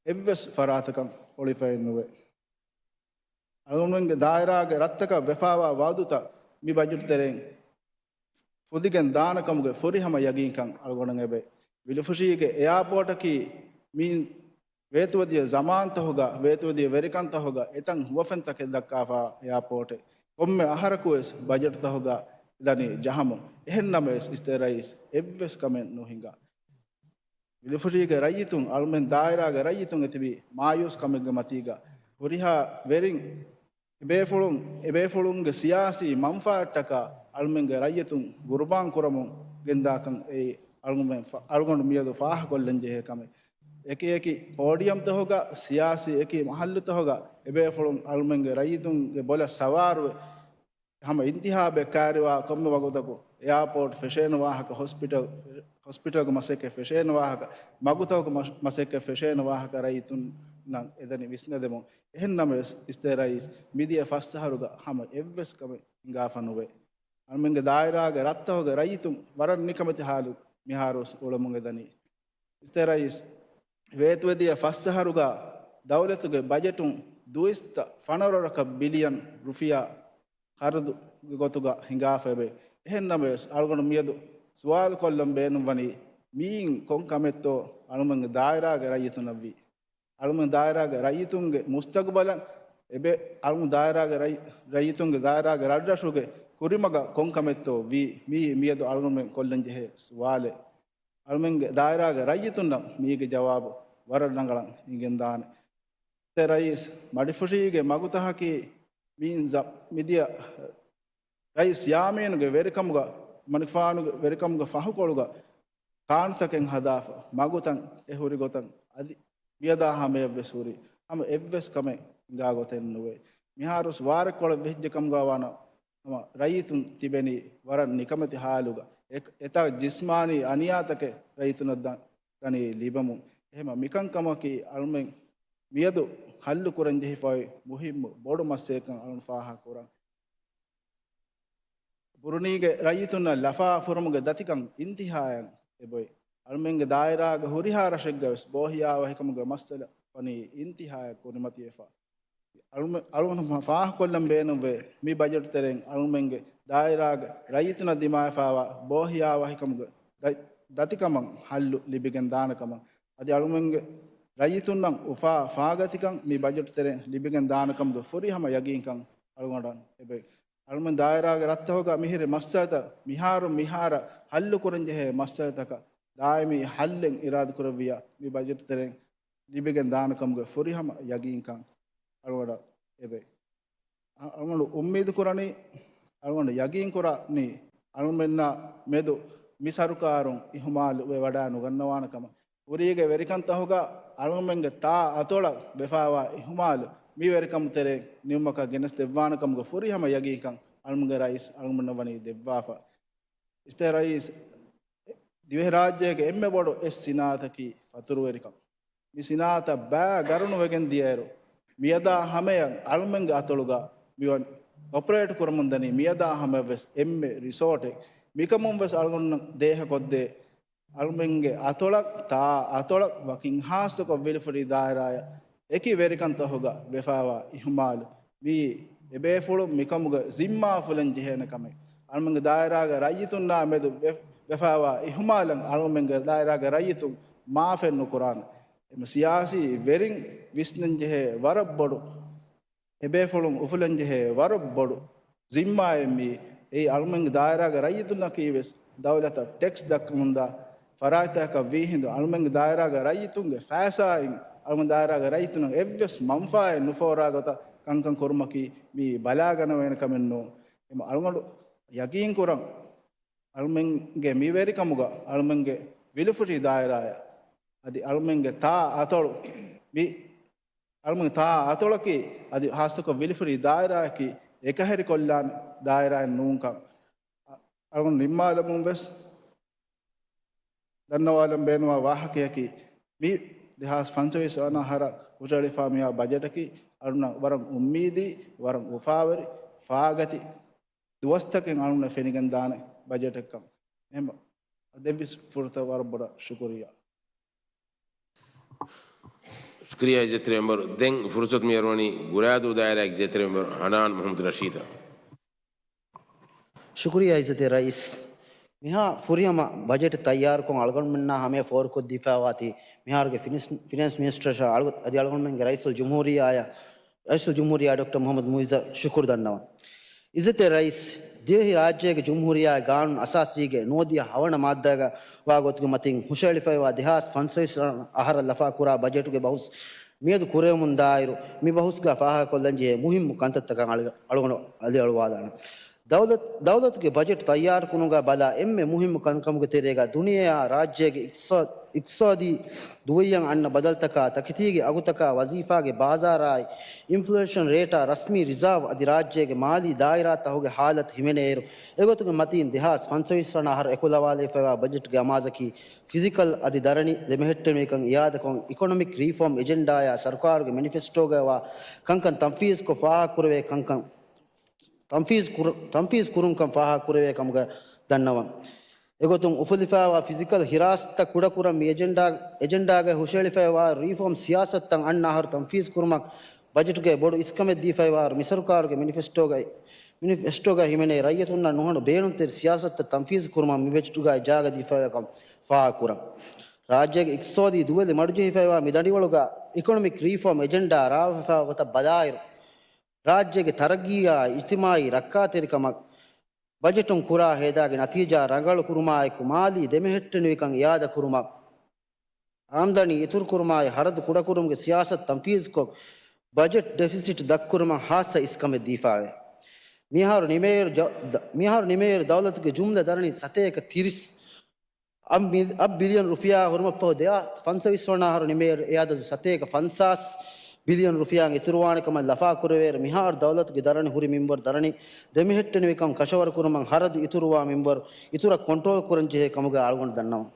އެއްވެސް ފަރާތަކަށް އޮޅިފައެއް ނުވޭ. އަޅުގަނޑުމެންގެ ދާއިރާގެ ރަށްތަކަށް ވެފާވާ ވައުދުތައް މި ބަޖެޓު ތެރެއިން ފުދިގެން ދާނެ ކަމުގެ ފުރިހަމަ ޔަގީންކަން އަޅުގަނޑަށް އެބައި. ވިލުފުށީގެ އެއާޕޯޓަކީ މި ވޭތުވެދިޔަ ޒަމާންތަހުގަ، ވޭތުވެދިޔަ ވެރިކަންތަހުގަ އެތަން ހުވަފެންތަކެއް ދައްކާފާ އެއާޕޯޓެއް. ކޮންމެ އަހަރަކުވެސް ބަޖެޓުތަހުގަ ދަނީ ޖަހަމުން. އެހެންނަމަވެސް އިސްތެ ރައީސް އެއްވެސް ކަމެއް ނުހިނގާ. ވިލުފުށީގެ ރައްޔިތުން އަޅުމެން ދާއިރާގެ ރައްޔިތުން އެތިބީ މާޔޫސް ކަމެއްގެ މަތީގަ ހުރިހާ ވެރިން އެބޭފުޅުން، އެބޭފުޅުންގެ ސިޔާސީ މަންފާއަށްޓަކާ އަޅުމެންގެ ރައްޔިތުން ގުރުބާން ކުރަމުން ގެންދާކަން އެއީ އަޅުގަނޑުމެން ފަ-، އަޅުގަނޑު މިއަދު ފާހަގަކޮށްލަން ޖެހޭ ކަމެއް. އެކި އެކި ޕޯޑިއަމްތަހުގަ، ސިޔާސީ އެކި މަހައްލުތަހުގަ އެބޭފުޅުން އަޅުމެންގެ ރައްޔިތުންގެ ބޮލަށް ސަވާރުވެ، ހަމަ އިންތިހާބެއް ކައިރިވާ ކޮންމެ ވަގުތަކު އެއާޕޯޓް ފެށޭނެ ވާހަކަ، ހޮސްޕިޓަލް، ހޮސްޕިޓަލްގެ މަސައްކަތް ފެށޭނެ ވާހަކަ، މަގުތަކުގެ މަ-، މަސައްކަތް ފެށޭނެ ވާހަކަ ރައްޔިތުންނަށް އެދަނީ ވިސްނަދެމުން. އެހެންނަމަވެސް، އިސްތެ ރައީސް މިދިޔަ ފަސް އަހަރުގަ ހަމަ އެއްވެސް ކަމެއް ހިނގާފަ ނުވޭ. އަޅުމެންގެ ދާއިރާގެ ރަށްތަހުގެ ރައްޔިތުން ވަރަށް ނިކަމެތި ހާލު މިހާރުވެސް އުޅެމުން އެދަނީ. އިސްތެ ރައީސް، ވޭތުވެދިޔަ ފަސް އަހަރުގަ ދައުލަތުގެ ބަޖެޓުން ދުއިސައްތަ ފަނަރަ ރަކަށް ބިލިއަން ރުފިޔާ ޚަރަދުގެ ގޮތުގަ ހިނގާފައެވެ. އެހެންނަމަވެސް، އަޅުގަނޑު މިއަދު ސުވާލު ކޮށްލަން ބޭނުންވަނީ، މިއިން ކޮން ކަމެއްތޯ އަޅުމެންގެ ދާއިރާގެ ރައްޔިތުންނަށްވީ؟ އަޅުމެން ދާއިރާގެ ރައްޔިތުންގެ މުސްތަގުބަލަށް އެބެ-، އަޅުމެން ދާއިރާގެ ރައް-، ރައްޔިތުންގެ ދާއިރާގެ ރަށްރަށުގެ ކުރިމަގަށް ކޮން ކަމެއްތޯ ވީ؟ މިއީ މިއަދު އަޅުގަނޑުމެން ކޮށްލަން ޖެހޭ ސުވާލެއް. އަޅުމެންގެ ދާއިރާގެ ރައްޔިތުންނަށް މީގެ ޖަވާބު ވަރަށް ރަނގަޅަށް އިނގެންދާނެ. އިސްތެ ރައީސް، މަޑިފުށީގެ މަގުތަހަކީ މި ޒަ-، މިދިޔަ ރައީސް ޔާމީނުގެ ވެރިކަމުގަ، މަނިކުފާނުގެ ވެރިކަމުގެ ފަހުކޮޅުގަ ކާނުތަކެއް ހަދާފަ، މަގުތައް އެ ހުރި ގޮތަށް އަދި މިއަދާ ހަމަޔަށްވެސް ހުރި ހަމަ އެއްވެސް ކަމެއް ހިނގާ ގޮތެއް ނުވޭ. މިހާރުވެސް ވާރެއްކޮޅެއް ވެއްޖެ ކަމުގަ ވާނަ ހަމަ ރައްޔިތުން ތިބެނީ ވަރަށް ނިކަމެތި ހާލުގަ. އެ-، އެތާ ޖިސްމާނީ އަނިޔާތަކެއް ރައްޔިތުންނަށް ދަ-، ދަނީ ލިބެމުން. އެހެމަ މިކަންކަމަކީ އަޅުމެން މިއަދު ހައްލު ކުރަން ޖެހިފައި މުހިއްމު ބޮޑު މައްސަލަކަން އަޅުން ފާހަގަ ކުރަން. ބުރުނީގެ ރައްޔިތުންނަށް ލަފާ ފުރުމުގެ ދަތިކަން އިންތިހާއަށް އެބޮތް. އަޅުމެންގެ ދާއިރާގެ ހުރިހާ ރަށެއްގަވެސް ބޯހިޔާވަހިކަމުގެ މައްސަލަ ވަނީ އިންތިހާއަށް ކުރިމަތިވެފަ. އަޅުމެ-، އަޅުގަނޑު ފާހަގަކޮށްލަން ބޭނުންވޭ، މި ބަޖެޓު ތެރެއިން އަޅުމެންގެ ދާއިރާގެ ރައްޔިތުނަށް ދިމާވެފާވާ ބޯހިޔާވަހިކަމުގެ ދަ-، ދަތިކަމަށް ހައްލު ލިބިގެން ދާނެ ކަމަށް، އަދި އަޅުމެންގެ ރައްޔިތުންނަށް އުފާ ފާގަތިކަން މި ބަޖެޓު ތެރެއިން ލިބިގެން ދާނެ ކަމުގެ ފުރިހަމަ ޔަގީންކަން އަޅުގަނޑަށް އެބައި. އަޅުމެން ދާއިރާގެ ރަށްތަހުގަ މިހިރި މައްސަލަތައް، މިހާރު މިހާރަށް ހައްލު ކުރަން ޖެހޭ މައްސަލަތަކަށް ދާއިމީ ހައްލެއް އިރާދަކުރެއްވިޔާ، މި ބަޖެޓު ތެރެއިން ލިބިގެން ދާނެ ކަމުގެ ފުރިހަމަ ޔަގީންކަން އަޅުގަނޑަށް އެބައި. އަ-، އަޅުގަނޑު އުއްމީދު ކުރަނީ، އަޅުގަނޑު ޔަގީން ކުރަނީ، އަޅުމެންނާ މެދު މި ސަރުކާރުން އިހުމާލު ވެވަޑައި ނުގަންނަވާނެ ކަމަށް. ކުރީގެ ވެރިކަންތަހުގަ އަޅުމެންގެ ތާ އަތޮޅަށް ވެފާވާ އިހުމާލު މި ވެރިކަމު ތެރެއިން ނިމުމަކަށް ގެނެސް ދެއްވާނެ ކަމުގެ ފުރިހަމަ ޔަގީންކަން އަޅުމެންގެ ރައީސް އަޅުމެންނަށް ވަނީ ދެއްވާފަ. އިސްތެ ރައީސް، ދިވެހިރާއްޖޭގެ އެންމެ ބޮޑު އެއް ސިނާއަތަކީ ފަތުރުވެރިކަން. މި ސިނާއަތަށް ބައި ގަރުނު ވެގެން ދިޔައިރު، މިއަދާ ހަމަޔަށް އަޅުމެންގެ އަތޮޅުގަ މިވަން އޮޕަރޭޓް ކުރަމުން ދަނީ މިއަދާ ހަމަޔަށްވެސް އެންމެ ރިސޯޓެއް. މިކަމުން ވެސް އަޅުގަނޑު ދޭހަކޮށްދޭ އަޅުމެންގެ އަތޮޅަށް، ތާ އަތޮޅަށް ވަކިން ހާއްސަކޮށް ވިލުފުރި ދާއިރާއަށް އެކި ވެރިކަންތަހުގަ ވެފާވާ އިހުމާލު މިއީ އެބޭފުޅުން މިކަމުގެ ޒިންމާ އުފުލަން ޖެހޭނެ ކަމެއް. އަޅުމެންގެ ދާއިރާގެ ރައްޔިތުންނާ މެދު ވެ-، ވެފާވާ އިހުމާލަށް އަޅުމެންގެ ދާއިރާގެ ރައްޔިތުން މާފެއް ނުކުރާނެ. އެމަ ސިޔާސީ ވެރިން ވިސްނަން ޖެހޭ ވަރަށް ބޮޑު އެބޭފުޅުން އުފުލަން ޖެހޭ ވަރަށް ބޮޑު ޒިންމާއެއް މީ. އެއީ އަޅުމެންގެ ދާއިރާގެ ރައްޔިތުންނަކީ ވެސް ދައުލަތަށް ޓެކްސް ދައްކަމުންދާ ފަރާތްތަކަކަށް ވީހިނދު އަޅުމެންގެ ދާއިރާގެ ރައްޔިތުންގެ ފައިސާއިން އަޅުމެން ދާއިރާގެ ރައްޔިތުންނަށް އެއްވެސް މަންފާއެއް ނުފޯރާ ގޮތަށް ކަންކަން ކުރުމަކީ މީ ބަލާގަނެވޭނެ ކަމެއް ނޫން. އެމަ އަޅުގަނޑު ޔަގީން ކުރަން އަޅުމެންގެ މި ވެރިކަމުގަ އަޅުމެންގެ ވިލުފުށި ދާއިރާއަށް އަދި އަޅުމެންގެ ތާ އަތޮޅު މި އަޅުމެން ތާ އަތޮޅަކީ އަދި ހާއްސަކޮށް ވިލިފުރި ދާއިރާއަކީ އެކަހެރިކޮށްލާނެ ދާއިރާއެއް ނޫންކަން އަ-، އަޅުގަނޑު ނިންމާލަމުން ވެސް ދަންނަވާލަން ބޭނުވާ ވާހަކަޔަކީ، މި ދެހާސް ފަންސަވީސް ވަނަ އަހަރަށް ހުށަހެޅިފާ މިއާ ބަޖެޓަކީ އަޅުންނަށް ވަރަށް އުއްމީދީ، ވަރަށް އުފާވެރި، ފާގަތި، ދުވަސްތަކެއް އަޅުންނަށް ފެނިގެން ދާނެ ބަޖެޓެއްކަން. އެހެން ދެންވެސް ފުރަތަމަ ވަރަށް ބޮޑަށް ޝުކުރިއްޔާ. ޝުކުރިއްޔާ އިއްޒަތްތެރި މެމްބަރު. ދެން ފުރުސަތު މި އަރުވަނީ ގުރާދޫ ދާއިރާ އިއްޒަތްތެރި މެމްބަރު ހަނާން މުހައްމަދު ރަޝީދަށް. ޝުކުރިއްޔާ އިއްޒަތްތެރި ރައީސް. މިހާ ފުރިހަމަ ބަޖެޓް ތައްޔާރުކޮށް އަޅުގަނޑުމެންނާ ހަމަޔަށް ފޯރުކޮށްދީފައިވާތީ މިހާރުގެ ފިނެންސް، ފިނެންސް މިނިސްޓަރ އަދި އަޅުގަނޑުމެންގެ ރައީސުލް ޖުމްހޫރިއްޔާއަށް، ރައީސުލް ޖުމްހޫރިއްޔާ ޑޮކްޓަރ މުހައްމަދު މުއިއްޒަށް ޝުކުރު ދަންނަވަން. އިއްޒަތްތެރި ރައީސް، ދިވެހި ރާއްޖޭގެ ޖުމްހޫރިއްޔާގެ ގާނޫނު އަސާސީގެ ނުވަދިހަ ހަވަނަ މާއްދާގަ ވާ ގޮތުގެ މަތިން ހުށަހެޅިފައިވާ ދެހާސް ފަންސަވީސް އަހަރަށް ލަފާކުރާ ބަޖެޓުގެ ބަހުސް މިއަދު ކުރެވެމުންދާއިރު، މި ބަހުސްގަ ފާހަގަކޮށްލަންޖެހޭ މުހިއްމު ކަންތައްތަކަށް އަޅު، އަޅުގަނޑު އަލިއަޅުވާލާނަން. ދައުލަތު، ދައުލަތުގެ ބަޖެޓް ތައްޔާރުކުރުމުގަ ބަލާ އެންމެ މުހިއްމު ކަންކަމުގެ ތެރޭގަ ދުނިޔެއާ ރާއްޖޭގެ އިޤްތިޞާ، އިޤްތިޞާދީ ދުވައްޔަށް އަންނަ ބަދަލުތަކާ، ތަކެތީގެ އަގުތަކާ، ވަޒީފާގެ ބާޒާރާއި، އިންފްލޭޝަން ރޭޓާ، ރަސްމީ ރިޒާވް އަދި ރާއްޖޭގެ މާލީ ދާއިރާތަކުގެ ހާލަތު ހިމެނޭއިރު، އެގޮތުގެ މަތީން ދެހާސް ފަންސަވީސް ވަނަ އަހަރު އެކުލަވާލެވިފައިވާ ބަޖެޓްގެ އަމާޒަކީ، ފިޒިކަލް އަދި ދަރަނި ދެމެހެއްޓެނިވިކަން އިއާދަކޮށް، އިކޮނޮމިކް ރީފޯމް އެޖެންޑާއާ ސަރުކާރުގެ މެނިފެސްޓޯގައިވާ ކަންކަން ތަންފީޒުކޮށް ފާހަގަކުރެވޭ ކަންކަން، ތަންފީޒު ކުރ، ތަންފީޒު ކުރުންކަން ފާހަގަކުރެވޭ ކަމުގަ ދަންނަވަން. އެގޮތުން އުފުލިފައިވާ ފިޒިކަލް ހިރާސަތުތައް ކުޑަކުރަން މި އެޖެންޑާ، އެޖެންޑާގައި ހުށަހެޅިފައިވާ ރީފޯމް ސިޔާސަތުތައް އަންނަ އަހަރު ތަންފީޒު ކުރުމަށް ބަޖެޓުގައި ބޮޑު އިސްކަމެއް ދީފައިވާއިރު މިސަރުކާރުގެ މެނިފެސްޓޯގައި، މެނިފެސްޓޯގައި ހިމެނޭ ރައްޔިތުންނަށް ނުހަނު ބޭނުންތެރި ސިޔާސަތުތައް ތަންފީޒު ކުރުމަށް މި ބަޖެޓުގައި ޖާގަ ދީފައިވާކަން ފާހަގަކުރަން. ރާއްޖޭގެ އިޤްތިޞާދީ ދުވެލި މަޑުޖެހިފައިވާ މި ދަނޑިވަޅުގަ އިކޮނޮމިކް ރީފޯމް އެޖެންޑާ ރާވެފައިވާ ގޮތަށް ބަލާއިރު، ރާއްޖޭގެ ތަރައްގީއާ އިޖްތިމާއީ ރައްކާތެރިކަމަށް ބަޖެޓުން ކުރާ ހޭދާގެ ނަތީޖާ ރަނގަޅު ކުރުމާއެކު، މާލީ ދެމެހެއްޓެނިވިކަން އިއާދަކުރުމަށް، އާމްދަނީ އިތުރުކުރުމާއި، ހަރަދު ކުޑަކުރުމުގެ ސިޔާސަތު ތަންފީޒުކޮށް، ބަޖެޓް ޑެފިސިޓް ދަށްކުރުމަށް ހާއްސަ އިސްކަމެއް ދީފާވޭ. މިއަހަރު ނިމޭއިރު ޖަ، ދަ، މިއަހަރު ނިމޭއިރު ދައުލަތުގެ ޖުމްލަ ދަރަނި ސަތޭކަ ތިރީސް އަށް މި، އަށް ބިލިއަން ރުފިޔާ ހުރުމަށްފަހު، ދެހާސް ފަންސަވީސް ވަނަ އަހަރު ނިމޭއިރު އެ އަދަދު ސަތޭކަ ފަންސާސް ބިލިއަން ރުފިޔާއިން އިތުރުވާނެ ކަމަށް ލަފާކުރެވޭއިރު، މިހާރު ދައުލަތުގެ ދަރަނި ހުރި މިންވަރު ދަރަނި ދެމެހެއްޓެނިވިކަން ކަށަވަރުކުރުމަށް ހަރަދު އިތުރުވާ މިންވަރު އިތުރަށް ކޮންޓްރޯލް ކުރަންޖެހޭ ކަމުގައި އަޅުގަނޑު ދަންނަވަން.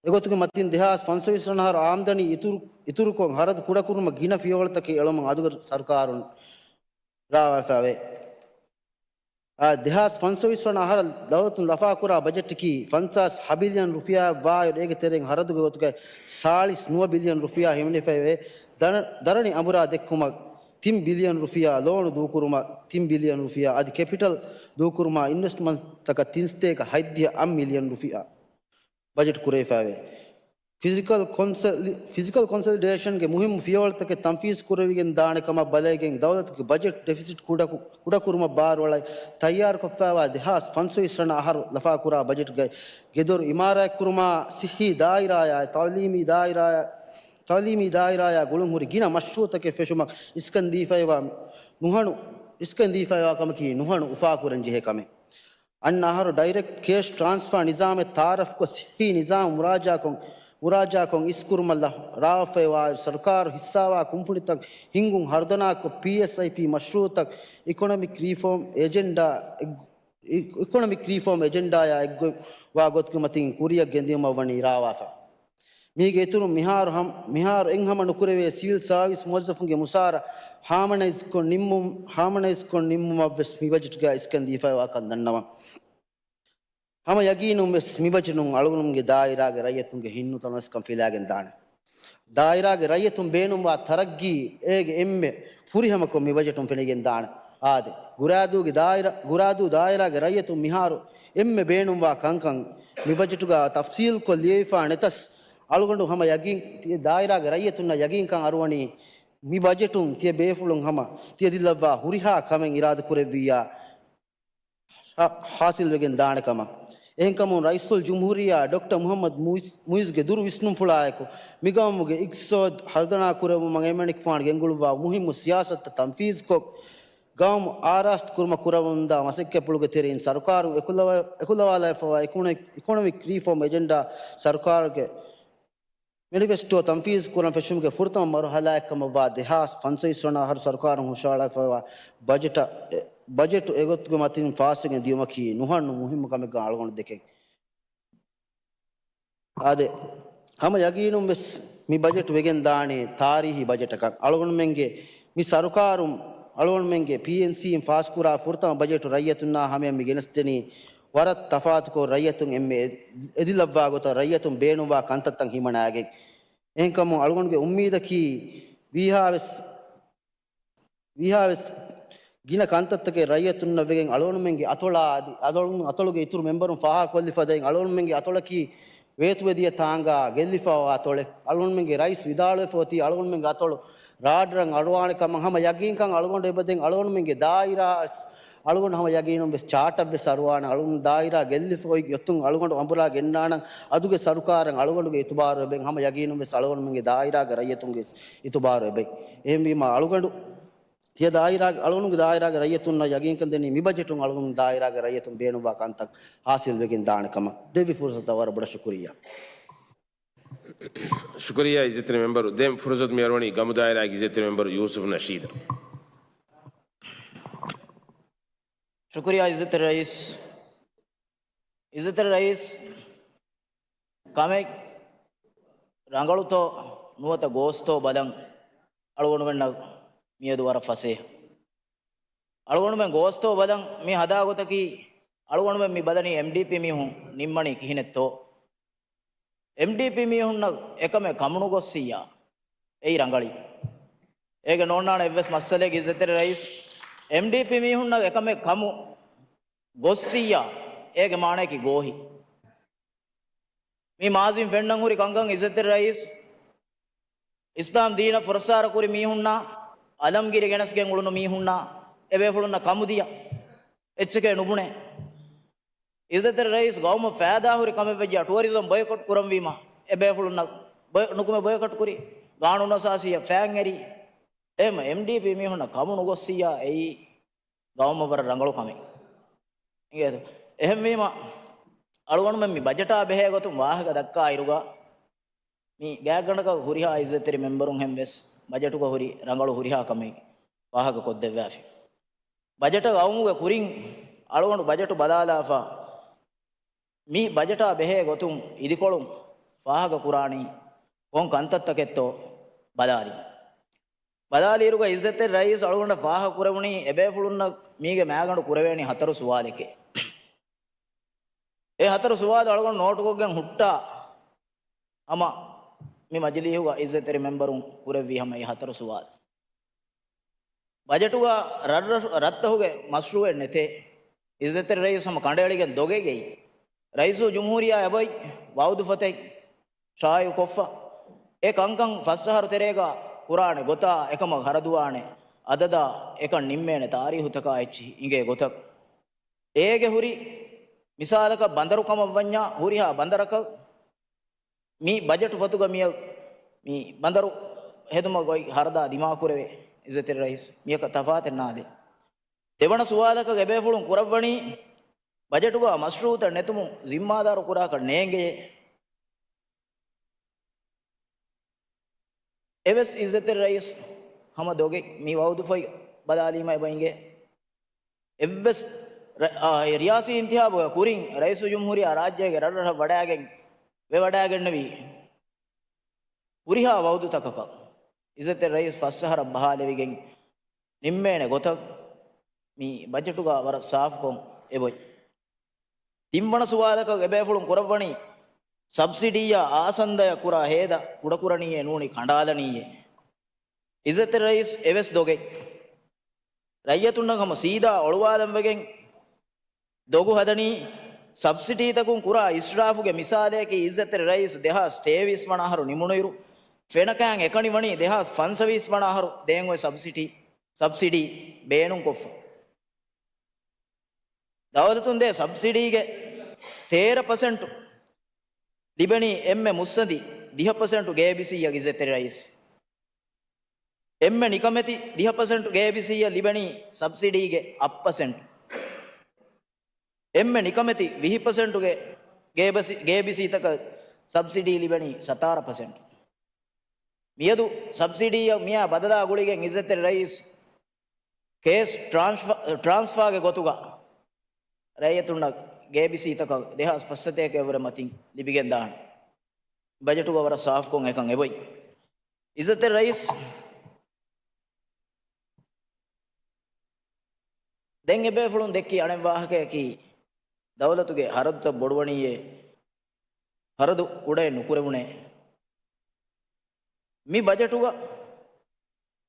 އެގޮތުގެ މަތިން ދެހާސް ފަންސަވީސް ވަނަ އަހަރު އާމްދަނީ އިތުރު، އިތުރުކޮށް ހަރަދު ކުޑަކުރުމަށް ގިނަ ފިޔަވަޅުތަކެއް އެޅުމަށް އަދުގަ ސަރުކާރުން ރާވާފައިވޭ. އާ، ދެހާސް ފަންސަވީސް ވަނަ އަހަރަށް ދައުލަތުން ލަފާކުރާ ބަޖެޓަކީ ފަންސާސް ހަ ބިލިއަން ރުފިޔާ ވާއިރު، އޭގެ ތެރެއިން ހަރަދުގެ ގޮތުގައި ސާޅީސް ނުވަ ބިލިއަން ރުފިޔާ ހިމެނިފައިވޭ. ދަރަ، ދަރަނި އަނބުރާ ދެއްކުމަށް ތިން ބިލިއަން ރުފިޔާ، ލޯނު ދޫކުރުމަށް ތިން ބިލިއަން ރުފިޔާ، އަދި ކެޕިޓަލް ދޫކުރުމާ އިންވެސްޓްމަންޓްތަކަށް ތިން ސަތޭކަ ހަތްދިހަ އަށް މިލިއަން ރުފިޔާ ބަޖެޓް ކުރެވިފައިވޭ. ފިޒިކަލް ކޮންސޮލި، ފިޒިކަލް ކޮންސޮލިޑޭޝަންގެ މުހިއްމު ފިޔަވަޅުތަކެއް ތަންފީޒު ކުރެވިގެން ދާނެ ކަމަށް ބަލައިގެން، ދައުލަތުގެ ބަޖެޓް ޑެފިސިޓް ކުޑަކު، ކުޑަކުރުމަށް ބާރުއަޅައި، ތައްޔާރުކޮށްފައިވާ ދެހާސް ފަންސަވީސް ވަނަ އަހަރު ލަފާކުރާ ބަޖެޓްގައި ގެދޮރު އިމާރާތްކުރުމާ، ސިއްހީ ދާއިރާއާ، ތައުލީމީ ދާއިރާއާ، ތައުލީމީ ދާއިރާއާ ގުޅުން ހުރި ގިނަ މަޝްރޫއުތަކެއް ފެށުމަށް އިސްކަން ދީފައިވާ ނުހަނު، އިސްކަން ދީފައިވާ ކަމަކީ ނުހަނު އުފާކުރަން ޖެހޭ ކަމެއް. އަންނަ އަހަރު ޑައިރެކްޓް ކޭޝް ޓްރާންސްފާ ނިޒާމެއް ތައާރަފްކޮށް، ސިއްހީ ނިޒާމް މުރާޖާކޮށް، މުރާޖާކޮށް އިސްކުރުމަށް ރާވަފައިވާއިރު، ސަރުކާރު ހިއްސާވާ ކުންފުނިތައް ހިންގުން ހަރުދަނާކޮށް، ޕީއެސްއައިޕީ މަޝްރޫއުތައް، އިކޮނޮމިކް ރީފޯމް އެޖެންޑާ އެއް، އި، އިކޮނޮމިކް ރީފޯމް އެޖެންޑާއާ އެއްގޮތްވާ ގޮތުގެ މަތިން ކުރިއަށް ގެންދިޔުމަށް ވަނީ ރާވާފަ. މީގެ އިތުރުން މިހާރު ހަމް، މިހާރު އެއްހަމަ ނުކުރެވޭ ސިވިލް ސާވިސް މުވައްޒަފުންގެ މުސާރަ ހާމަނައިޒްކޮށް ނިންމު، ހާމަނައިޒްކޮށް ނިންމުމަށް ވެސް މި ބަޖެޓްގައި އިސްކަން ދީފައިވާކަން ދަންނަވަން. ހަމަ ޔަގީނުން ވެސް މި ބަޖެޓުން އަޅުގަނޑުމެންގެ ދާއިރާގެ ރައްޔިތުންގެ ހިތްނުތަނަވަސްކަން ފިލާގެން ދާނެ. ދާއިރާގެ ރައްޔިތުން ބޭނުންވާ ތަރައްގީ އޭގެ އެންމެ ފުރިހަމަކޮށް މި ބަޖެޓުން ފެނިގެން ދާނެ. އާދެ، ގުރާދޫގެ ދާއިރާ، ގުރާދޫ ދާއިރާގެ ރައްޔިތުން މިހާރު އެންމެ ބޭނުންވާ ކަންކަން މި ބަޖެޓުގަ ތަފްސީލްކޮށް ލިޔެވިފާ ނެތަސް، އަޅުގަނޑު ހަމަ ޔަގީން، ތި ދާއިރާގެ ރައްޔިތުންނަށް ޔަގީންކަން އަރުވަނީ، މި ބަޖެޓުން ތިޔަ ބޭފުޅުން ހަމަ ތިޔަ ދިއްލައްވާ ހުރިހާ ކަމެއް އިރާދަކުރެއްވިއްޔާ، ހާ، ހާސިލްވެގެން ދާނެ ކަމަށް. އެހެންކަމުން، ރައީސުލްޖުމްހޫރިއްޔާ ޑޮކްޓަރ މުޙައްމަދު މުޢިއްޒުގެ ދުރު ވިސްނުންފުޅާއެކު، މިގައުމުގެ އިޤްތިޞާދު ހަރުދަނާ ކުރެއްވުމަށް އެމަނިކުފާނު ގެންގުޅުއްވާ މުހިއްމު ސިޔާސަތުތައް ތަންފީޒުކޮށް، ގައުމު އާރާސްތު ކުރުމަށް ކުރަމުންދާ މަސައްކަތްޕުޅުގެ ތެރެއިން ސަރުކާރުން އެކުލަވާ، އެކުލަވާލައިފައިވާ އިކޮނޮ، އިކޮނޮމިކް ރީފޯމް އެޖެންޑާ ސަރުކާރުގެ މެނިފެސްޓޯ ތަންފީޒު ކުރަން ފެށުމުގެ ފުރަތަމަ މަރުހަލާއެއްކަމަށްވާ ދެހާސް ފަންސަވީސް ވަނަ އަހަރު ސަރުކާރުން ހުށަހަޅާފައިވާ ބަޖެޓަށް، އެ، ބަޖެޓު އެގޮތުގެ މަތިން ފާސްވެގެން ދިޔުމަކީ ނުހަނު މުހިއްމު ކަމެއްގަ އަޅުގަނޑު ދެކެން. އާދެ، ހަމަ ޔަގީނުން ވެސް މި ބަޖެޓު ވެގެން ދާނެ ތާރީހީ ބަޖެޓަކަށް. އަޅުގަނޑުމެންގެ މި ސަރުކާރުން، އަޅުގަނޑުމެންގެ ޕީއެންސީން ފާސްކުރާ ފުރަތަމަ ބަޖެޓު ރައްޔިތުންނާ ހަމަޔަށް މި ގެނެސްދެނީ ވަރަށް ތަފާތުކޮށް، ރައްޔިތުން އެންމެ އެ-، އެދިލައްވާ ގޮތަށް ރައްޔިތުން ބޭނުންވާ ކަންތައްތައް ހިމަނާގެން. އެހެންކަމުން އަޅުގަނޑުގެ އުއްމީދަކީ ވީހާވެސް ވީހާވެސް ގިނަ ކަންތައްތަކެއް ރައްޔިތުންނަށް ވެގެން އަޅުގަނޑުމެންގެ އަތޮޅާ އަދި އަތޮޅު-، އަތޮޅުގެ އިތުރު މެމްބަރުން ފާހަގަކޮށްލިފަދައިން އަޅުގަނޑުމެންގެ އަތޮޅަކީ ވޭތުވެދިޔަ ތާނގާ ގެއްލިފައިވާ އަތޮޅެއް. އަޅުގަނޑުމެންގެ ރައީސް ވިދާޅުވެފަ އޮތީ އަޅުގަނޑުމެންގެ އަތޮޅު ރާޑްރަށް އަޑުވާނެ ކަމަށް. ހަމަ ޔަގީންކަން އަޅުގަނޑު އެބަދެން އަޅުގަނޑުމެންގެ ދާއިރާ އަޅުގަނޑު ހަމަ ޔަގީނުން ވެސް ޗާޓަށް ވެސް އަރުވާނެ. އަޅުގަނޑު ދާއިރާ ގެއްލިފަ އޮތް އޮތުން އަޅުގަނޑު އަނބުރާ ގެންނާނަން އަދުގެ ސަރުކާރަށް އަޅުގަނޑުގެ އިތުބާރު އެބެން. ހަމަ ޔަގީނުން ވެސް އަޅުގަނޑުމެންގެ ދާއިރާގެ ރައްޔިތުންގެ އިތުބާރު އެބެން. އެހެންވީމަ އަޅުގަނޑު ތިޔަ ދާއިރާގެ، އަޅުގަނޑުގެ ދާއިރާގެ ރައްޔިތުންނަށް ޔަގީންކަން ދެނީ މި ބަޖެޓުން އަޅުގަނޑު ދާއިރާގެ ރައްޔިތުން ބޭނުންވާ ކަންތައް ހާސިލް ވެގެން ދާނެ ކަމަށް. ދެއްވި ފުރުސަތަށް ވަރަށް ބޮޑަށް ޝުކުރިއްޔާ. ޝުކުރިއްޔާ އިއްޒަތްތެރި މެމްބަރު. ދެން ފުރުސަތު މިއަރުވަނީ ގަމުދާއިރާގެ އިއްޒަތްތެރި މެމްބަރު ޔޫސުފް ނަޝީދަށް. ޝުކުރިއްޔާ އިއްޒަތްތެރި ރައީސް. އިއްޒަތްތެރި ރައީސް، ކަމެއް ރަނގަޅުތޯ ނުވަތަ ގޯސްތޯ ބަލަން އަޅުގަނޑުމެންނަށް މިއަދު ވަރަށް ފަސޭހަ. އަޅުގަނޑުމެން ގޯސްތޯ ބަލަން މި ހަދާ ގޮތަކީ، އަޅުގަނޑުމެން މި ބަލަނީ އެމްޑީޕީ މީހުން ނިންމަނީ ކިހިނެއްތޯ؟ އެމްޑީޕީ މީހުންނަށް އެކަމެއް ކަމުނުގޮއްސިއްޔާ އެއީ ރަނގަޅީ. އޭގެ ނޯންނާނެ އެއްވެސް މައްސަލައެއް. އިއްޒަތްތެރި ރައީސް، އެމްޑީޕީ މީހުންނަށް އެކަމެއް ކަމު ގޮއްސިއްޔާ އޭގެ މާނަޔަކީ ގޯހި. މި މާޒީން ފެންނަން ހުރި ކަންކަން. އިއްޒަތްތެރި ރައީސް، އިސްލާމް ދީނަށް ފުރައްސާރަ ކުރި މީހުންނާ، އަލަމްގިރި ގެނެސްގެން އުޅުނު މީހުންނާ، އެބޭފުޅުންނަށް ކަމުދިޔަ އެއްޗެކޭ ނުބުނޭ. އިއްޒަތްތެރި ރައީސް، ގައުމަށް ފައިދާހުރި ކަމެއްވެއްޖެ، ޓުއަރިޒަމް ބޮޔްކޮޓް ކުރަންވީމަ، އެބޭފުޅުންނަށް ބޮޔް-، ނުކުމެ ބޮޔްކޮޓް ކުރި، ގާނޫނުއަސާސީއަށް ފައިންއެރި. އެހެންމަ އެމްޑީޕީ މީހުންނަށް ކަމު ނުގޮއްސިއްޔާ އެއީ ގައުމަށް ވަރަށް ރަނގަޅު ކަމެއް. އިނގޭތޯ؟ އެހެންވީމަ، އަޅުގަނޑުމެން މި ބަޖެޓާ ބެހޭ ގޮތުން ވާހަކަ ދައްކާ އިރުގަ، މި ގާތްގަނޑަކަށް ހުރިހާ އިއްޒަތްތެރި މެމްބަރުންހެން ވެސް ބަޖެޓުގަ ހުރި ރަނގަޅު ހުރިހާ ކަމެއް ވާހަކަ ކޮށްދެއްވާފި. ބަޖެޓަށް އައުމުގެ ކުރިން އަޅުގަނޑު ބަޖެޓު ބަލާލާފަ، މި ބަޖެޓާ ބެހޭ ގޮތުން އިދިކޮޅުން ފާހަގަ ކުރާނީ ކޮން ކަންތައްތަކެއްތޯ ބަލާލި. ބަލާލިއިރުގަ އިއްޒަތްތެރި ރައީސް އަޅުގަނޑަށް ފާހަގަ ކުރެވުނީ އެބޭފުޅުންނަށް މީގެ މައިގަނޑު ކުރެވޭނީ ހަތަރު ސުވާލެކޭ. އެ ހަތަރު ސުވާލު އަޅުގަނޑު ނޯޓުކޮށްގެން ހުއްޓާ ހަމަ މި މަޖިލީހުގަ އިއްޒަތްތެރި މެމްބަރުން ކުރެއްވީ ހަމަ އެ ހަތަރު ސުވާލު. ބަޖެޓުގަ ރަށް-، ރަށް-، ރަށްތަހުގެ މަޝްރޫއެއް ނެތޭ. އިއްޒަތްތެރި ރައީސް ހަމަ ކަނޑައެޅިގެން ދޮގެއް ގެއްލި. ރައީސުލްޖުމްހޫރިއްޔާ އެބައޮތް ވައުދުފަތައް ޝާއިޢުކޮށްފަ. އެ ކަންކަން ފަސް އަހަރު ތެރޭގަ ކުރާނެ ގޮތާ އެކަމަށް ހަރަދުވާނެ އަދަދާ އެކަން ނިންމޭނެ ތާރީހުތަކާ އެއްޗިހި އިނގޭ ގޮތަށް. އޭގެ ހުރި މިސާލަކަށް ބަނދަރު ކަމަށް ވަންޏާ ހުރިހާ ބަނދަރަކަށް މި ބަޖެޓު ފޮތުގަ މިއަށް މި ބަނދަރު ހެދުމަށް އޮތް ހަރަދާ ދިމާކުރެވޭ. އިއްޒަތްތެރި ރައީސް، މިއަކަށް ތަފާތެއް ނާދޭ. ދެވަނަ ސުވާލަކަށް އެބޭފުޅުން ކުރައްވަނީ، ބަޖެޓުގަ މަޝްރޫއުތައް ނެތުމުން ޒިންމާދާރު ކުރާކަށް ނޭނގެޔޭ. އެވެސް އިއްޒަތްތެރި ރައީސް ހަމަ ދޮގެއް މި ވައުދުފޮތް ބަލާލީމަ އެބަ އިނގޭ. އެއްވެސް ރ-، އާ، ރިޔާސީ އިންތިހާބުގެ ކުރިން ރައީސުލްޖުމްހޫރިއްޔާ ރާއްޖޭގެ ރަށްރަށަށް ވަޑައިގެން ވެވަޑައިގެންނެވި ހުރިހާ ވައުދުތަކަކަށް އިއްޒަތްތެރި ރައީސް ފަސް އަހަރަށް ބަހާލެވިގެން ނިންމޭނެ ގޮތަށް މި ބަޖެޓުގަ ވަރަށް ސާފުކޮށް އެބައޮތް. ތިންވަނަ ސުވާލަކަށް އެބޭފުޅުން ކުރައްވަނީ، ސަބްސިޑީއާ އާސަންދަޔަށް ކުރާ ހޭދަ ކުޑަކުރަނީއޭ ނޫނީ ކަނޑާލަނީއޭ. އިއްޒަތްތެރި ރައީސް އެވެސް ދޮގެއް. ރައްޔިތުންނަށް ހަމަ ސީދާ އޮޅުވާލަން ވެގެން ދޮގު ހަދަނީ، ސަބްސިޑީތަކުން ކުރާ އިސްރާފުގެ މިސާލަޔަކީ އިއްޒަތްތެރި ރައީސް ދެހާސް ތޭވީސް ވަނަ އަހަރު ނިމުނުއިރު، ފެނަކައިން އެކަނި ވަނީ ދެހާސް ފަންސަވީސް ވަނަ އަހަރު ދޭން އޮތް ސަބްސިޑީ، ސަބްސިޑީ ބޭނުންކޮށްފަ. ދައުލަތުން ދޭ ސަބްސިޑީގެ ތޭރަ ޕަސެންޓު ލިބެނީ އެންމެ މުއްސަނދި ދިހަ ޕަސެންޓު ގޭބިސީއަށް އިއްޒަތްތެރި ރައީސް. އެންމެ ނިކަމެތި ދިހަ ޕަސެންޓު ގޭބިސީއަށް ލިބެނީ ސަބްސިޑީގެ އަށް ޕަސެންޓު. އެންމެ ނިކަމެތި ވިހި ޕަސެންޓުގެ ގޭބަސި-، ގޭބިސީތަކަށް ސަބްސިޑީ ލިބެނީ ސަތާރަ ޕަސެންޓު. މިއަދު ސަބްސިޑީއަށް މިއާ ބަދަލާ ގުޅިގެން އިއްޒަތްތެރި ރައީސް ކޭޝް ޓްރާންސްފާ-، ޓްރާންސްފާގެ ގޮތުގަ ރައްޔިތުންނަށް ގޭބިސީތަކަށް ދެހާސް ފައްސަތޭކައަށްވުރެ މަތިން ލިބިގެންދާނެ. ބަޖެޓުގަ ވަރަށް ސާފުކޮށް އެކަން އެބޮތް. އިއްޒަތްތެރި ރައީސް، ދެން އެބޭފުޅުން ދެއްކި އަނެއް ވާހަކަޔަކީ، ދައުލަތުގެ ހަރަދުތައް ބޮޑުވަނީއޭ، ހަރަދު ކުޑައެއް ނުކުރެވުނޭ. މި ބަޖެޓުގަ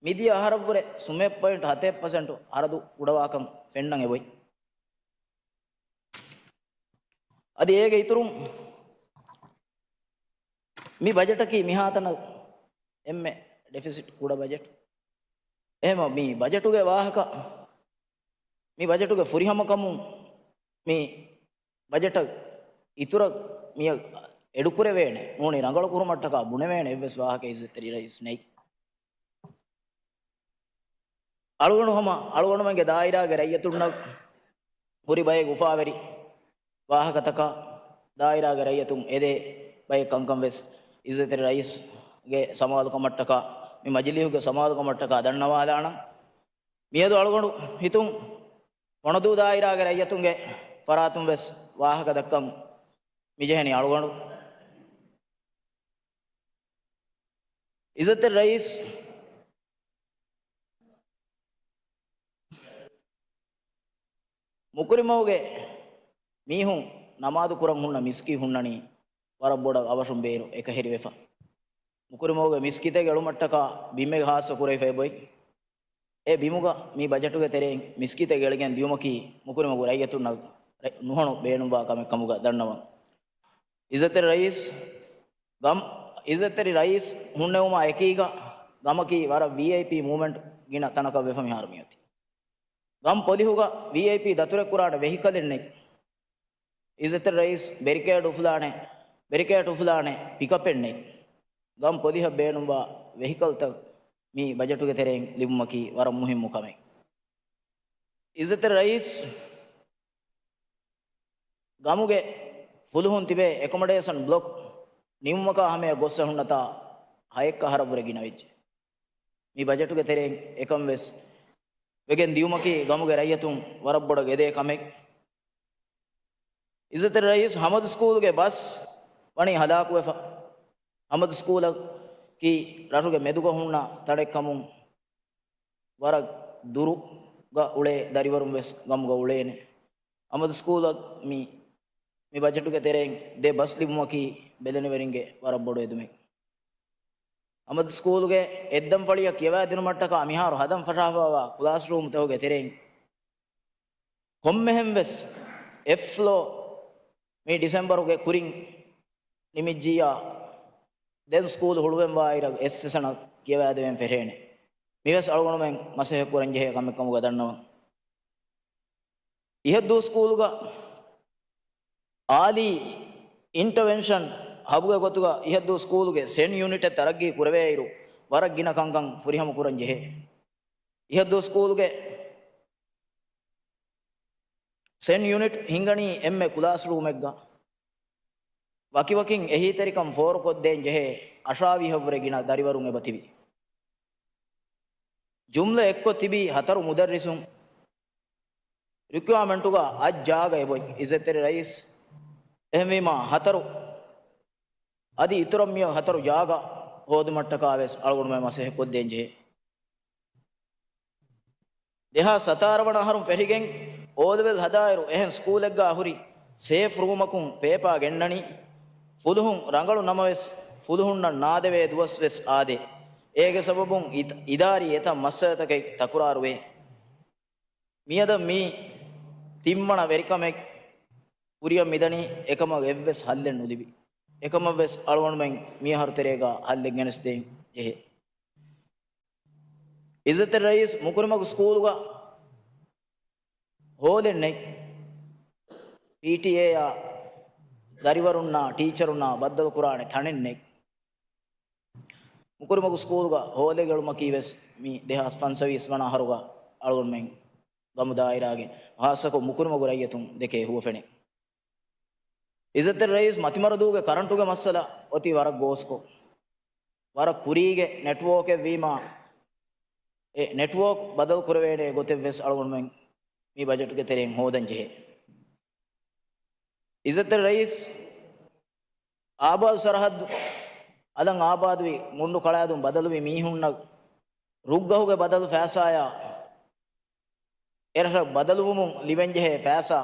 މިދިޔަ އަހަރަށްވުރެ ސުމެއް ޕޮއިންޓް ހަތޭ ޕަސެންޓު ހަރަދު ކުޑަވާކަން ފެންނަން އެބޮތް. އަދި އޭގެ އިތުރުން މި ބަޖެޓަކީ މިހާތަނަށް އެންމެ ޑެފިސިޓް ކުޑަ ބަޖެޓް. އެހެމަ މި ބަޖެޓުގެ ވާހަކަ، މި ބަޖެޓުގެ ފުރިހަމަކަމުން މި ބަޖެޓަށް އިތުރަށް މިއަށް އެޑުކުރެވޭނެ، ނޫނީ ރަނގަޅު ކުރުމަށްޓަކާ ބުނެވޭނެ އެއްވެސް ވާހަކަ އިއްޒަތްތެރި ރައީސް ނެތް. އަޅުގަނޑު ހަމަ އަޅުގަނޑުމެންގެ ދާއިރާގެ ރައްޔިތުންނަށް ހުރި ބައެއް އުފާވެރި ވާހަކަތަކާ، ދާއިރާގެ ރައްޔިތުން އެދޭ ބައެއް ކަންކަން ވެސް އިއްޒަތްތެރި ރައީސްގެ ސަމާލުކަމަށްޓަކާ، މި މަޖިލީހުގެ ސަމާލުކަމަށްޓަކާ ދަންނަވާލާނަން. މިއަދު އަޅުގަނޑު ހިތުން ފޮނަދޫ ދާއިރާގެ ރައްޔިތުންގެ ފަރާތުން ވެސް ވާހަކަ ދައްކަން މިޖެހެނީ އަޅުގަނޑު. އިއްޒަތްތެރި ރައީސް، މުކުރިމަގުގެ މީހުން ނަމާދު ކުރަން ހުންނަ މިސްކިތް ހުންނަނީ ވަރަށް ބޮޑަށް އަވަށުން ބޭރު އެކަހެރިވެފަ. މުކުރިމަގުގެ މިސްކިތެއް އެޅުމަށްޓަކާ ބިމެއް ހާއްސަ ކުރެވިފައި އެބޮތް. އެ ބިމުގަ މި ބަޖެޓުގެ ތެރެއިން މިސްކިތެއް އެޅިގެން ދިޔުމަކީ މުކުރިމަގު ރައްޔިތުންނަށް ނުހަނު ބޭނުންވާ ކަމެއް ކަމުގަ ދަންނަވަން. އިއްޒަތްތެރި ރައީސް، ގަމް، އިއްޒަތްތެރި ރައީސް ހުންނެވުމާ އެކީގަ ގަމަކީ ވަރަށް ވީއައިޕީ މޫމެންޓް ގިނަ ތަނަކަށް ވެފަ މިހާރު މިއޮތީ. ގަމް ޕޮލިހުގަ ވީއައިޕީ ދަތުރެއް ކުރާނެ ވެހިކަލެއް ނެތް. އިއްޒަތްތެރި ރައީސް ބެރިކޭޑް އުފުލާނެ، ބެރިކޭޑް އުފުލާނެ ޕިކަޕެއް ނެތް. ގަމް ޕޮލިހަށް ބޭނުންވާ ވެހިކަލްތައް މި ބަޖެޓުގެ ތެރެއިން ލިބުމަކީ ވަރަށް މުހިއްމު ކަމެއް. އިއްޒަތްތެރި ރައީސް، ގަމުގެ ފުލުހުން ތިބޭ އެކޮމޮޑޭޝަން ބްލޮކް ނިމުމަކާ ހަމަޔަށް ގޮއްސަ ހުންނަތާ ހައެއްކަ އަހަރަށްވުރެ ގިނަވެއްޖެ. މި ބަޖެޓުގެ ތެރެއިން އެކަން ވެސް ވެގެން ދިޔުމަކީ ގަމުގެ ރައްޔިތުން ވަރަށް ބޮޑަށް އެދޭ ކަމެއް. އިއްޒަތްތެރި ރައީސް، ހަމަދު ސްކޫލުގެ ބަސް ވަނީ ހަލާކުވެފަ. ހަމަދު ސްކޫލަކީ ރަށުގެ މެދުގަ ހުންނަ ތަނެއްކަމުން ވަރަށް ދުރުގަ އުޅޭ ދަރިވަރުން ވެސް ގަމުގަ އުޅޭނެ. ހަމަދު ސްކޫލަށް މި، މި ބަޖެޓުގެ ތެރެއިން ދެ ބަސް ލިބުމަކީ ބެލެނިވެރިންގެ ވަރަށް ބޮޑު އެދުމެއް. ހަމަދު ސްކޫލުގެ އެއްދަންފަޅިއަށް ކިޔަވާދިނުމަށްޓަކާ މިހާރު ހަދަން ފަށާފައިވާ ކްލާސްރޫމްތަކުގެ ތެރެއިން ކޮންމެހެން ވެސް އެފް ފްލޯ މި ޑިސެމްބަރުގެ ކުރިން ނިމިއްޖިއްޔާ ދެން ސްކޫލު ހުޅުވެންވާއިރަށް އެސް ސެޝަނަށް ކިޔަވާދެވެން ފެށޭނެ. މިވެސް އަޅުގަނޑުމެން މަސައްކަތް ކުރަން ޖެހޭ ކަމެއް ކަމުގަ ދަންނަވަން. އިހަށްދޫ ސްކޫލުގަ އާލީ އިންޓަވެންޝަން ހަބުގެ ގޮތުގަ އިހަށްދޫ ސްކޫލުގެ ސެން ޔުނިޓެއް ތަރައްގީ ކުރެވޭއިރު، ވަރަށް ގިނަ ކަންކަން ފުރިހަމަ ކުރަން ޖެހޭ. އިހަށްދޫ ސްކޫލުގެ ސެން ޔުނިޓް ހިންގަނީ އެންމެ ކްލާސްރޫމެއްގަ. ވަކިވަކިން އެހީތެރިކަން ފޯރުކޮށްދޭން ޖެހޭ އަށާވީހަށްވުރެ ގިނަ ދަރިވަރުން އެބަތިބި. ޖުމްލަ އެއްކޮށް ތިބީ ހަތަރު މުދައްރިސުން. ރިކުއަރމަންޓުގަ އަށް ޖާގަ އެބޮތް އިއްޒަތްތެރި ރައީސް. އެހެންވީމާ ހަތަރު އަދި އިތުރަށް މިއޮތް ހަތަރު ޖާގަ ހޯދުމަށްޓަކާ ވެސް އަޅުގަނޑުމެން މަސައްކަތް ކޮށްދޭން ޖެހޭ. ދެހާސް ސަތާރަ ވަނަ އަހަރުން ފެށިގެން އޯލެވެލް ހަދާއިރު އެހެން ސްކޫލެއްގަ ހުރި ސޭފް ރޫމަކުން ޕޭޕާ ގެންނަނީ. ފުލުހުން ރަނގަޅު ނަމަވެސް، ފުލުހުންނަށް ނާދެވޭ ދުވަސްވެސް އާދޭ. އޭގެ ސަބަބުން އިތް-، އިދާރީ އެތައް މައްސަލަތަކެއް ތަކުރާރުވޭ. މިއަދަށް މީ ތިންވަނަ ވެރިކަމެއް ކުރިއަށް މިދަނީ، އެކަމަށް އެއްވެސް ހައްލެއް ނުލިބި. އެކަމަށްވެސް އަޅުގަނޑުމެން މިއަހަރު ތެރޭގަ ހައްލެއް ގެނެސްދޭން ޖެހޭ. އިއްޒަތްތެރި ރައީސް، މުކުރިމަގު ސްކޫލުގަ ހޯލެއް ނެތް. ޕީޓީއޭއާ ދަރިވަރުންނާ ޓީޗަރުންނާ ބައްދަލުކުރާނެ ތަނެއް ނެތް. މުކުރިމަގު ސްކޫލުގަ ހޯލެއް އެޅުމަކީ ވެސް މި ދެހާސް ފަންސަވީސް ވަނަ އަހަރުގަ އަޅުގަނޑުމެން ގަމު ދާއިރާގެ، ހާއްސަކޮށް މުކުރިމަގު ރައްޔިތުން ދެކޭ ހުވަފެނެއް. އިއްޒަތްތެރި ރައީސް، މަތިމަރަދޫގެ ކަރަންޓުގެ މައްސަލަ އޮތީ ވަރަށް ގޯސްކޮށް، ވަރަށް ކުރީގެ ނެޓްވޯކެއް ވީމާ، އެ ނެޓްވޯކް ބަދަލު ކުރެވޭނެ ގޮތެއް ވެސް އަޅުގަނޑުމެން މި ބަޖެޓުގެ ތެރެއިން ހޯދަން ޖެހޭ. އިއްޒަތްތެރި ރައީސް، އާބާދު ސަރަހައްދު އަލަށް އާބާދުވި ގުނޑު ކަޅާދުން ބަދަލުވި މީހުންނަށް ރުއްގަހުގެ ބަދަލު ފައިސާޔާ އެރަށަށް ބަދަލުވުމުން ލިބެންޖެހޭ ފައިސާ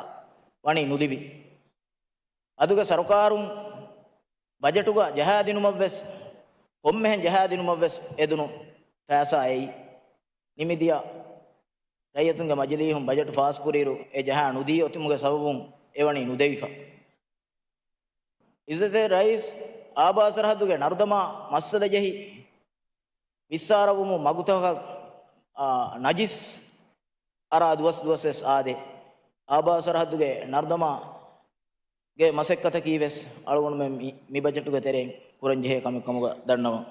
ވަނީ ނުލިބި. އަދުގެ ސަރުކާރުން ބަޖެޓުގަ ޖަހާދިނުމަށްވެސް، ކޮންމެހެން ޖަހާދިނުމަށްވެސް އެދުނު ފައިސާ އެއީ. ނިމިދިޔަ ރައްޔިތުންގެ މަޖިލީހުން ބަޖެޓު ފާސްކުރިއިރު އެ ޖަހާ ނުދީ އޮތުމުގެ ސަބަބުން އެވަނީ ނުދެވިފަ. އިއްޒަތްތެރި ރައީސް، އާބާ ސަރަހައްދުގެ ނަރުދަމާ މައްސަލަ ޖެހި ވިއްސާރަވުމުން މަގުތަކަށް، އާ، ނަޖިސް އަރާ ދުވަސް ދުވަސްވެސް އާދޭ. އާބާ ސަރަހައްދުގެ ނަރުދަމާގެ މަސައްކަތަކީ ވެސް އަޅުގަނޑުމެން މި، މި ބަޖެޓުގެ ތެރެއިން ކުރަންޖެހޭ ކަމެއް ކަމުގަ ދަންނަވަން.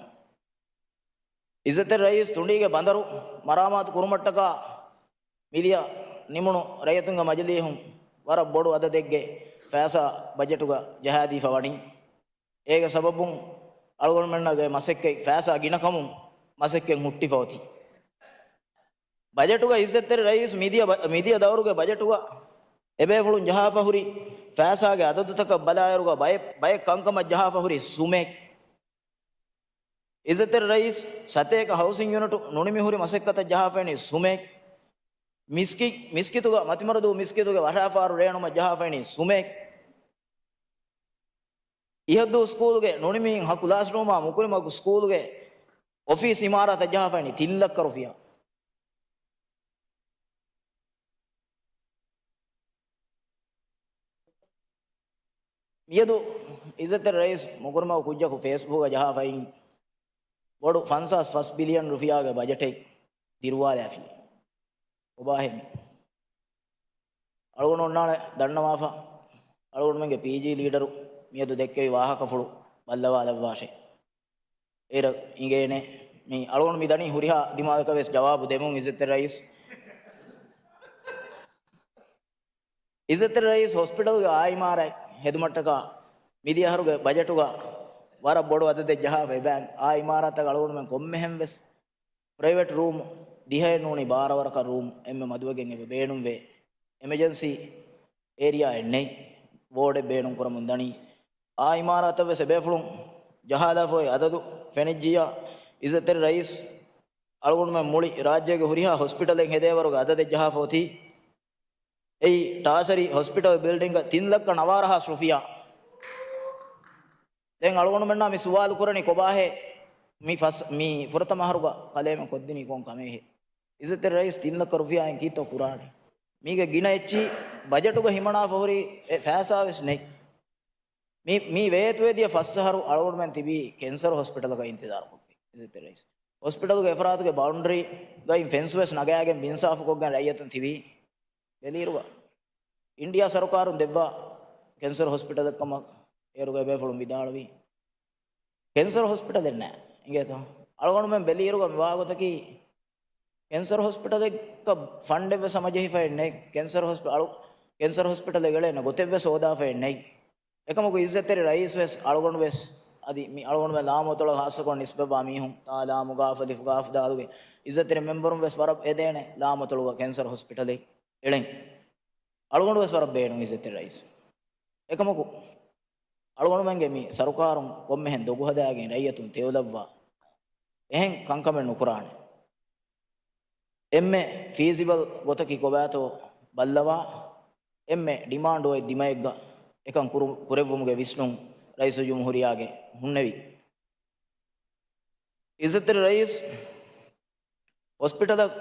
އިއްޒަތްތެރި ރައީސް، ތުނޑީގެ ބަނދަރު މަރާމާތު ކުރުމަށްޓަކާ މިދިޔަ ނިމުނު ރައްޔިތުންގެ މަޖިލީހުން ވަރަށް ބޮޑު އަދަދެއްގެ ފައިސާ ބަޖެޓުގަ ޖަހާދީފަ ވަނީ. އޭގެ ސަބަބުން އަޅުގަނޑުމެންނަށް މަސައްކަތް ފައިސާ ގިނަކަމުން މަސައްކަތް ހުއްޓިފަ އޮތީ. ބަޖެޓުގަ އިއްޒަތްތެރި ރައީސް މިދިޔަ ބަ، މިދިޔަ ދައުރުގެ ބަޖެޓުގަ އެބޭފުޅުން ޖަހާފަ ހުރި ފައިސާގެ އަދަދުތަކަށް ބަލާއިރުގަ ބައެއް، ބައެއް ކަންކަމަށް ޖަހާފަ ހުރީ ސުމެއް. އިއްޒަތްތެރި ރައީސް، ސަތޭކަ ހައުސިން ޔުނިޓު ނުނިމި ހުރި މަސައްކަތަށް ޖަހާފައިނީ ސުމެއް. މިސްކި، މިސްކިތުގަ، މަތިމަރަދޫ މިސްކިތުގެ ވަށާފާރު ރޭނުމަށް ޖަހާފައިނީ ސުމެއް. އިހައްދޫ ސްކޫލުގެ ނުނިމި ހަ ކްލާސްރޫމާ މުކުރިމަގު ސްކޫލުގެ އޮފީސް އިމާރާތަށް ޖަހާފައިނީ ތިން ލައްކަ ރުފިޔާ. މިއަދު އިއްޒަތްތެރި ރައީސް މުކުރިމަގު ކުއްޖަކު ފޭސްބުކުގަ ޖަހާފައި ބޮޑު ފަންސާސް ފަސް ބިލިއަން ރުފިޔާގެ ބަޖެޓެއް ދިރުވާލާފި. ކޮބާހޭ މި؟ އަޅުގަނޑު އޮންނާނެ ދަންނަވާފަ، އަޅުގަނޑުމެންގެ ޕީޖީ ލީޑަރު މިއަދު ދެއްކެވި ވާހަކަފުޅު ބައްލަވާލައްވާށޭ. އޭރަށް އިނގޭނެ. މި އަޅުގަނޑު މި ދަނީ ހުރިހާ ދިމާލަކަށް ވެސް ޖަވާބު ދެމުން އިއްޒަތްތެރި ރައީސް. އިއްޒަތްތެރި ރައީސް، ހޮސްޕިޓަލްގެ އާ އިމާރާތް ހެދުމަށްޓަކާ މިދިޔަ އަހަރުގެ ބަޖެޓުގަ ވަރަށް ބޮޑު އަދަދެއް ޖަހާފައި ބައިން. އާ އިމާރާތަށް އަޅުގަނޑުމެން ކޮންމެހެން ވެސް ޕްރައިވެޓް ރޫމް ދިހައެއް ނޫނީ ބާރަ ވަރަކަށް ރޫމް އެންމެ މަދުވެގެން އެބަ ބޭނުންވޭ. އެމަޖެންސީ އޭރިއާއެއް ނެތް، ވޯޑެއް ބޭނުން ކުރަމުން ދަނީ. އާ އިމާރާތަށް ވެސް އެބޭފުޅުން ޖަހާލާފަ އޮތް އަދަދު ފެނިއްޖިއްޔާ، އިއްޒަތްތެރި ރައީސް، އަޅުގަނޑުމެން މުޅި ރާއްޖޭގެ ހުރިހާ ހޮސްޕިޓަލެއް ހެދޭވަރުގެ އަދަދެއް ޖަހާފަ އޮތީ. އެއީ ޓާސަރީ ހޮސްޕިޓަލް ބިލްޑިންގަށް ތިން ލައްކަ ނަވާރަ ހާސް ރުފިޔާ. ދެން އަޅުގަނޑުމެންނާ މި ސުވާލު ކުރަނީ ކޮބާހޭ މި ފަސް، މި ފުރަތަމަ އަހަރުގަ ކަލޭމެން ކޮށްދިނީ ކޮން ކަމެއްހޭ؟ އިއްޒަތްތެރި ރައީސް ތިން ލައްކަ ރުފިޔާއިން ކީއްތޯ ކުރާނީ؟ މީގެ ގިނަ އެއްޗިހި ބަޖެޓުގަ ހިމަނާފަ ހުރި އެއް ފައިސާ ވެސް ނެތް. މި، މި ވޭތުވެދިޔަ ފަސް އަހަރު އަޅުގަނޑުމެން ތިބީ ކެންސަރު ހޮސްޕިޓަލަކަށް އިންތިޒާރު ކޮށްފި. އިއްޒަތްތެރި ރައީސް، ހޮސްޕިޓަލުގެ އެފަރާތުގެ ބައުންޑަރީގައި ފެންސް ވެސް ނަގާގެން ބިންސާފުކޮށްގެން ރައްޔިތުން ތިބީ. ބެލިއިރުގަ އިންޑިއާ ސަރުކާރުން ދެއްވާ ކެންސަރ ހޮސްޕިޓަލެއްކަމަށް އޭރުގެ ބޭފުޅުން ވިދާޅުވީ. ކެންސަރ ހޮސްޕިޓަލެއް ނެތް އިނގޭތޯ؟ އަޅުގަނޑުމެން ބެލިއިރުގަ މިވާގޮތަކީ ކެންސަރ ހޮސްޕިޓަލެއްގަ ފަންޑެއް ވެސް ހަމަޖެހިފައެއް ނެތް. ކެންސަރ ހޮސްޕި، އަޅު، ކެންސަރ ހޮސްޕިޓަލެއް އެޅޭނެ ގޮތެއް ވެސް ހޯދާފައެއް ނެތް. އެކަމަކު އިއްޒަތްތެރި ރައީސް ވެސް އަޅުގަނޑު ވެސް އަދި މި އަޅުގަނޑުމެން ލާމުއަތޮޅަށް ހާއްސަކޮށް ނިސްބަތްވާ މީހުން، ތާ ލާމު ގާފަ ލިފު ގާފު ދާލުގެ އިއްޒަތްތެރި މެމްބަރުން ވެސް ވަރަށް އެދޭނެ ލާމުއަތޮޅުގަ ކެންސަރ ހޮސްޕިޓަލެއް އެޅެން. އަޅުގަނޑު ވެސް ވަރަށް ބޭނުން އިއްޒަތްތެރި ރައީސް. އެކަމަކު އަޅުގަނޑުމެންގެ މި ސަރުކާރުން ކޮންމެހެން ދޮގު ހަދާގެން ރައްޔިތުން ތެޔޮލައްވާ އެހެން ކަންކަމެއް ނުކުރާނެ. އެންމެ ފީސިބަލް ގޮތަކީ ކޮބާތޯ ބައްލަވާ، އެންމެ ޑިމާންޑް އޮތް ދިމައެއްގަ އެކަން ކުރު، ކުރެއްވުމުގެ ވިސްނުން ރައީސުލްޖުމްހޫރިއްޔާގެ ހުންނެވި. އިއްޒަތްތެރި ރައީސް، ހޮސްޕިޓަލަށް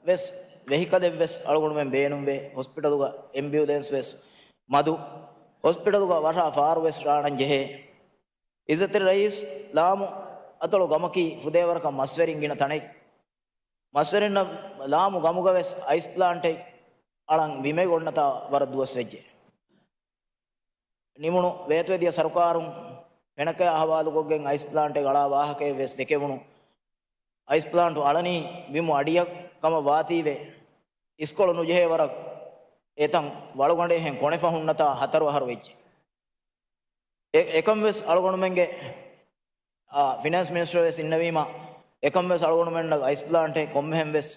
ވެސް ވެހިކަލެއް ވެސް އަޅުގަނޑުމެން ބޭނުންވޭ. ހޮސްޕިޓަލުގަ އެމްބިއުލެންސް ވެސް މަދު. ހޮސްޕިޓަލުގަ ވަށާ ފާރު ވެސް ރާނަން ޖެހޭ. އިއްޒަތްތެރި ރައީސް، ލާމު އަތޮޅު ގަމަކީ ފުދޭވަރަކަށް މަސްވެރިން ގިނަ ތަނެއް. މަސްވެރިންނަށް ލާމު ގަމުގަ ވެސް އައިސް ޕްލާންޓެއް އަޅަން ބިމެއް އޮންނަތާ ވަރަށް ދުވަސް ވެއްޖެ. ނިމުނު ވޭތުވެދިޔަ ސަރުކާރުން ފެނަކަޔާ ހަވާލުކޮށްގެން އައިސް ޕްލާންޓެއް އަޅާ ވާހަކައެއް ވެސް ދެކެވުނު. އައިސް ޕްލާންޓު އަޅަނީ ބިމު އަޑިއަށް ކަމަށް ވާތީވެ، އިސްކޮޅު ނުޖެހޭ ވަރަށް އެތަން ވަޅުގަނޑެއްހެން ކޮނެފަ ހުންނަތާ ހަތަރު އަހަރު ވެއްޖެ. އެ، އެކަން ވެސް އަޅުގަނޑުމެންގެ، އާ، ފިނޭންސް މިނިސްޓަރ ވެސް އިންނެވީމަ، އެކަން ވެސް އަޅުގަނޑުމެންނަށް އައިސް ޕްލާންޓެއް ކޮންމެހެން ވެސް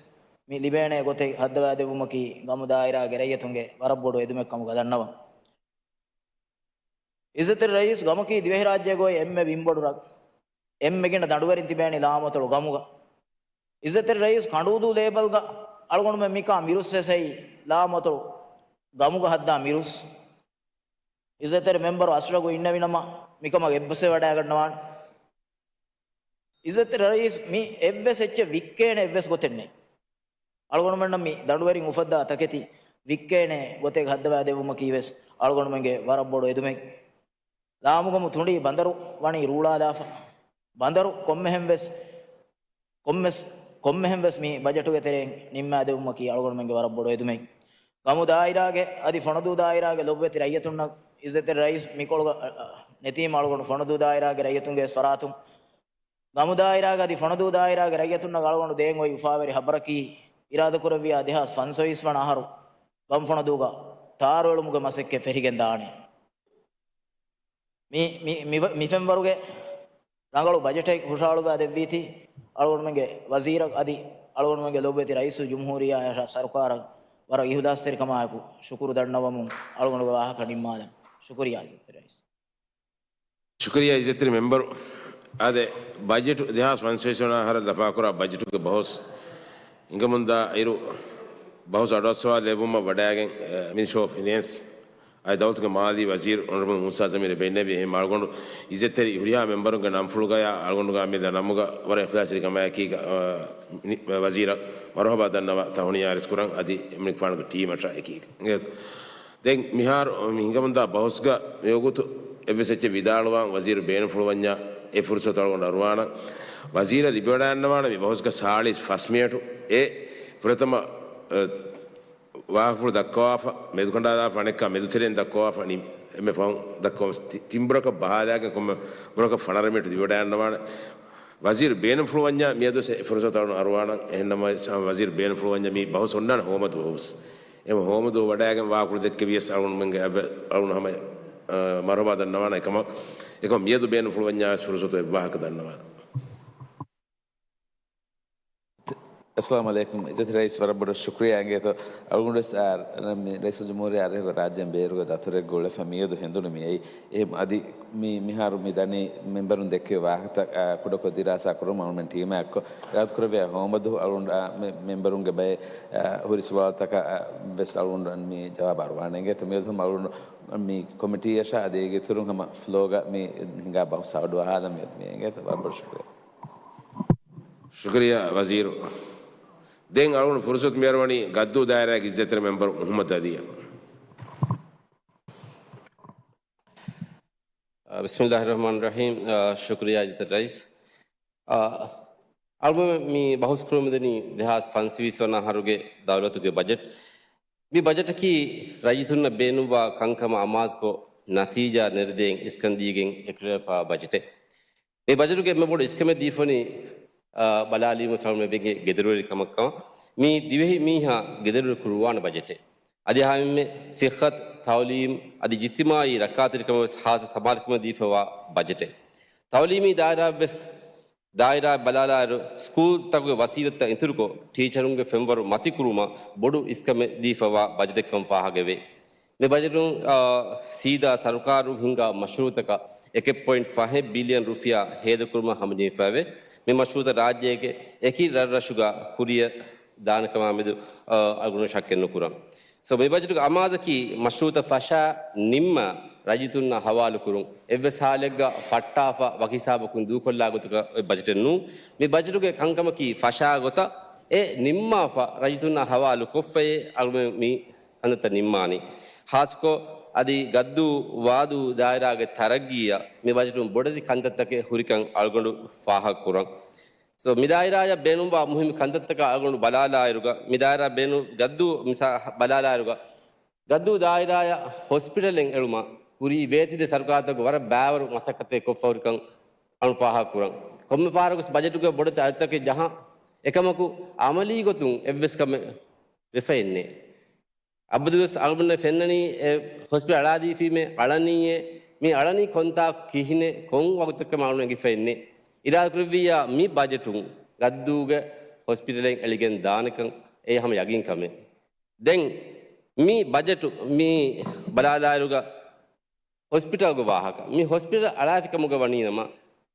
މި ލިބޭނޭ ގޮތެއް ހައްދަވާދެއްވުމަކީ ގަމު ދާއިރާގެ ރައްޔިތުންގެ ވަރަށް ބޮޑު އެދުމެއް ކަމުގަ ދަންނަވަން. އިއްޒަތްތެރި ރައީސް، ގަމަކީ ދިވެހިރާއްޖޭގަ އޮތް އެންމެ ބިންބޮޑު ރަށް. އެންމެ ގިނަ ދަނޑުވެރިން ތިބޭނީ ލާމަތޮޅު ގަމުގަ. އިއްޒަތްތެރި ރައީސް ކަނޑޫދޫ ލޭބަލްގަ އަޅުގަނޑުމެން މިކާ މިރުސް ވެސް އެއީ ލާމަތޮޅު ގަމުގަ ހައްދާ މިރުސް. އިއްޒަތްތެރި މެމްބަރު އަސްރަގު އިންނެވިނަމަ، މިކަމަށް އެއްބަސްވެވަޑައިގަންނަވާނެ. އިއްޒަތްތެރި ރައީސް، މި އެއްވެސް އެއްޗެއް ވިއްކޭނެ އެއްވެސް ގޮތެއް ނެތް. އަޅުގަނޑުމެންނަށް މި ދަނޑުވެރިން އުފައްދާ ތަކެތި ވިއްކޭނެ ގޮތެއް ހައްދަވާ ދެއްވުމަކީ ވެސް އަޅުގަނޑުމެންގެ ވަރަށް ބޮޑު އެދުމެއް. ލާމުގަމު ތުނޑި ބަނދަރު ވަނީ ރޫޅާލާފަ. ބަނދަރު ކޮންމެހެން ވެސް، ކޮންމެސް، ކޮންމެހެން ވެސް މި ބަޖެޓުގެ ތެރެއިން ނިންމާ ދެއްވުމަކީ އަޅުގަނޑުމެންގެ ވަރަށް ބޮޑު އެދުމެއް. ގަމު ދާއިރާގެ އަދި ފޮނަދޫ ދާއިރާގެ ލޮބުވެތި ރައްޔިތުންނަށް އިއްޒަތްތެރި ރައީސް މިކޮޅުގަ ނެތީމަ އަޅުގަނޑު ފޮނަދޫ ދާއިރާގެ ރައްޔިތުންގެ ވެސް ފަރާތުން، ގަމު ދާއިރާގެ އަދި ފޮނަދޫ ދާއިރާގެ ރައްޔިތުންނަށް އަޅުގަނޑު ދޭން އޮތް އުފާވެރި ހަބަރަކީ، އިރާދަކުރެއްވިޔާ ދެހާސް ފަންސަވީސް ވަނަ އަހަރު ގަމު ފޮނަދޫގަ ތާރުއެޅުމުގެ މަސައްކަތް ފެށިގެން ދާނެ. މި، މި، މި، މި ފެންވަރުގެ ރަނގަޅު ބަޖެޓެއް ހުށަހަޅުވާ ދެއްވީތީ، އަޅުގަނޑުމެންގެ ވަޒީރަށް އަދި އަޅުގަނޑުމެންގެ ލޮބުވެތި ރައީސުލްޖުމްހޫރިއްޔާއަށް ސަރުކާރަށް ވަރަށް އިހުލާސްތެރިކަމާއެކު ޝުކުރު ދަންނަވަމުން އަޅުގަނޑުގެ ވާހަކަ ނިންމާލަން. ޝުކުރިއްޔާ އިއްޒަތްތެރި ރައީސް. ޝުކުރިއްޔާ އިއްޒަތްތެރި މެމްބަރު. އާދެ، ބަޖެޓު ދެހާސް ފަންސަވީސް ވަނަ އަހަރަށް ލަފާކުރާ ބަޖެޓުގެ ބަހުސް އިނގަމުންދާ އިރު، ބަހުސް އަޑުއައްސަވާ ލެއްވުމަށް ވަޑައިގެން، އެ، މިނިސްޓްރީ އޮފް ފިނޭންސް އަދި ދައުލަތުގެ މާލީ ވަޒީރު އޮނަރަބަލް މޫސާ ޒަމީރު ބޭނުންވި. އެހެން އަޅުގަނޑު އިއްޒަތްތެރި ހުރިހާ މެމްބަރުންގެ ނަންފުޅުގަޔާ އަޅުގަނޑުގެ މި ދަ ނަމުގަ ވަރަށް އިޚްލާޞްތެރިކަމާއެކީގަ، އަ، ވަޒީރަށް މަރުހަބާ ދަންނަވާ ތަހުނިޔާ އަރިސްކުރަން އަދި އެމަނިކުފާނުގެ ޓީމަށާ އެކީގަ. ދެން މިހާރު މި ހިނގަމުންދާ ބަހުސްގަ މިވަގުތު އެއްވެސް އެއްޗެއް ވިދާޅުވާން ވަޒީރު ބޭނުންފުޅުވަންޏާ އެ ފުރުސަތު އަޅުގަނޑު އަރުވާނަން. ވަޒީރަށް ލިބިވަޑައިގަންނަވާނެ މި ބަހުސްގަ ސާޅީސް ފަސް މިނެޓު. އެ ފުރަތަމަ، އަ، ވާހަކަފުޅު ދައްކަވާފަ، މެދުކަނޑާލާފަ، އަނެއްކާ މެދުތެރެއިން ދައްކަވާފަ، ނި-، އެންމެ ފަހުން ދައްކަވަމު ތި-، ތިން ބުރަކަށް ބަހާލާގެން ކޮންމެ ބުރަކަށް ފަނަރަ މިނެޓު ލިބިވަޑައިގަންނަވާނެ. ވަޒީރު ބޭނުންފުޅުވަންޏާ މިއަދުވެސް އެ ފުރުސަތު އަޅުގަނޑު އަރުވާނަން. އެހެންނަމަވެސް ވަޒީރު ބޭނުންފުޅުވަންޏާ މި ބަހުސް އޮންނާނެ ހޯމަދުވަހުސް. އެ ހޯމަދުވަހު ވަޑައިގެން ވާހަކަފުޅު ދެއްކެވިޔަސް އަޅުގަނޑުމެންގެ އަބަ-، އަޅުގަނޑު ހަމަ، އަ، މަރުހަބާ ދަންނަވާނަން. އެކަމަށް، އެކަމަށް މިއަދު ބޭނުންފުޅުވަންޏާވެސް ފުރުސަތު އެއްވާހަކަ ދަންނަވާނަން. އައްސަލާމު ޢަލައިކުމް. އިއްޒަތްތެރި ރައީސް ވަރަށް ބޮޑަށް ޝުކުރިއްޔާ އިނގޭތޯ. އަޅުގަނޑުވެސް، އާ، މި ރައީސުލްޖުމްހޫރިއްޔާ އަރަހެއް ރާއްޖޭން ބޭރުގަ ދަތުރެއްގަ އުޅެފަ މިއަދު ހެނދުނު މި އެއީ. އެހެން އަދި މި މިހާރު މި ދަނީ މެމްބަރުން ދެއްކެވި ވާހަކަތައް، އާ، ކުޑަކޮށް ދިރާސާ ކުރަމުން އަޅުގަނޑުމެން ޓީމާ އެއްކޮށް އިރާދަކުރެއްވިޔާ ހޯމަދުވަހު އަޅުގަނޑު، އާ، މެ-، މެމްބަރުންގެ ބައެއް، އާ، ހުރި ސުވާލުތަކަށް، އާ، ވެސް އަޅުގަނޑު މި ޖަވާބު އަރުވާނެ އިނގޭތޯ. މިއަދު ހަމަ އަޅުގަނޑު މި ކޮމިޓީއަށާ އަދި އޭގެ އިތުރުން ހަމަ ފްލޯގަ މި ހިނގާ ބަހުސް އަޑުއަހާލަން މި އެނގޭތޯ. ވަރަށް ބޮޑަށް ޝުކުރިއްޔާ. ޝުކުރިއްޔާ ވަޒީރު. ދެން އަޅުގަނޑު ފުރުސަތު މިއަރުވަނީ ގައްދޫ ދާއިރާގެ އިއްޒަތްތެރި މެމްބަރު މުޙައްމަދު އަލީއަށް. ބިސްމިއްލާހި ރަޙްމާނި ރަޙީމް. އާ، ޝުކުރިއްޔާ އިއްޒަތްތެރި ރައީސް. އާ، އަޅުގަނޑު މި ބަހުސް ކުރަމުންދަނީ ދެހާސް ފަންސަވީސް ވަނަ އަހަރުގެ ދައުލަތުގެ ބަޖެޓް. މި ބަޖެޓަކީ ރައްޔިތުންނަށް ބޭނުންވާ ކަންކަމަށް އަމާޒުކޮށް، ނަތީޖާ ނެރެދޭން އިސްކަން ދީގެން އެކުލެވިފާ ބަޖެޓެއް. މި ބަޖެޓުގެ އެންމެ ބޮޑު އިސްކަމެއް ދީފަވަނީ، އާ، ބަލާލީމަ ސަޅުމެ ވެގެ ގެދޮރުވެރިކަމަށްކަމަށް. މީ ދިވެހި މީހާ ގެދޮރުވެރި ކުރުވާނެ ބަޖެޓެއް. އަދި ހަމައެންމެ ސިއްހަތު، ތައުލީމް އަދި އިޖްތިމާއީ ރައްކާތެރިކަމަށް ވެސް ހާއްސަ ސަމާލުކަމެއް ދީފަވާ ބަޖެޓެއް. ތައުލީމީ ދާއިރާއަށް ވެސް، ދާއިރާ ބަލާލާއިރު، ސްކޫލްތަކުގެ ވަސީލަތްތައް އިތުރުކޮށް، ޓީޗަރުންގެ ފެންވަރު މަތިކުރުމަށް ބޮޑު އިސްކަމެއް ދީފަވާ ބަޖެޓެއްކަން ފާހަގަވޭ. މި ބަޖެޓުން، އާ، ސީދާ ސަރުކާރުން ހިންގާ މަޝްރޫއުތަކަށް އެކެއް ޕޮއިންޓް ފަހެއް ބިލިއަން ރުފިޔާ ހޭދަކުރުމަށް ހަމަޖެހިފައިވޭ. މި މަޝްރޫއުތައް ރާއްޖޭގެ އެކި ރަށްރަށުގަ ކުރިއަށް ދާނެކަމާމެދު، އަ، އަޅުގަނޑު ޝައްކެއް ނުކުރަން. ސޯ، މި ބަޖެޓުގެ އަމާޒަކީ މަޝްރޫއުތައް ފަށާ ނިންމާ ރައްޔިތުންނާ ހަވާލުކުރުން، އެއްވެސް ހާލެއްގަ ފައްޓާފަ ވަކި ހިސާބަކުން ދޫކޮށްލާ ގޮތަކަށް އޮތް ބަޖެޓެއް ނޫން. މި ބަޖެޓުގެ ކަންކަމަކީ ފަށާ ގޮތަށް އެ ނިންމާފަ ރައްޔިތުންނާ ހަވާލު ކޮށްފައޭ އަޅުގަނޑު މި ކަންތައްތައް ނިންމާނީ. ހާއްސަކޮށް، އަދި ގައްދޫ ވާދޫ ދާއިރާގެ ތަރައްގީއަށް މި ބަޖެޓުން ބޮޑެތި ކަންތައްތަކެއް ހުރިކަން އަޅުގަނޑު ފާހަގަކުރަން. ސޯ، މި ދާއިރާއަށް ބޭނުންވާ މުހިންމު ކަންތައްތަކަށް އަޅުގަނޑު ބަލާލާއިރުގަ، މި ދާއިރާ ބޭނު-، ގައްދޫ މިސާ-، ބަލާލާއިރުގަ، ގައްދޫ ދާއިރާއަށް ހޮސްޕިޓަލެއް އެޅުމަށް ކުރީ ވޭތުވެދިޔަ ސަރުކާރުތަކުގެ ވަރަށް ބާވަރު މަސައްކަތެއް ކޮށްފަ ހުރިކަން އަޅުގަނޑު ފާހަގަކުރަން. ކޮންމެ ފަހަރަކުވެސް ބަޖެޓުގަ ބޮޑެތި އަދަދުތަކެއް ޖަހަން. އެކަމަކު، އަމަލީ ގޮތުން އެއްވެސް ކަމެއް ވެފައެއްނެއް. އަބަދުވެސް އަޅުގަނޑަށް ފެންނަނީ އެ ހޮސްޕިޓަލް އަޅާދީފީމޭ އަޅަނީއޭ، މި އަޅަނީ ކޮންތާކު ކިހިނެއް ކޮން ވަގުތަކަށް އަޅުގަނޑަށް އެނގިފައެއްނެއް. އިރާދަކުރެއްވިއްޔާ މި ބަޖެޓުން ގައްދޫގެ ހޮސްޕިޓަލެއް އެޅިގެން ދާނެކަން އެ ހަމަ ޔަގީން ކަމެއް. ދެން މި ބަޖެޓު މި ބަލާލާއިރުގަ ހޮސްޕިޓަލްގެ ވާހަކަ. މި ހޮސްޕިޓަލް އަޅާފިކަމުގަ ވަނީނަމަ،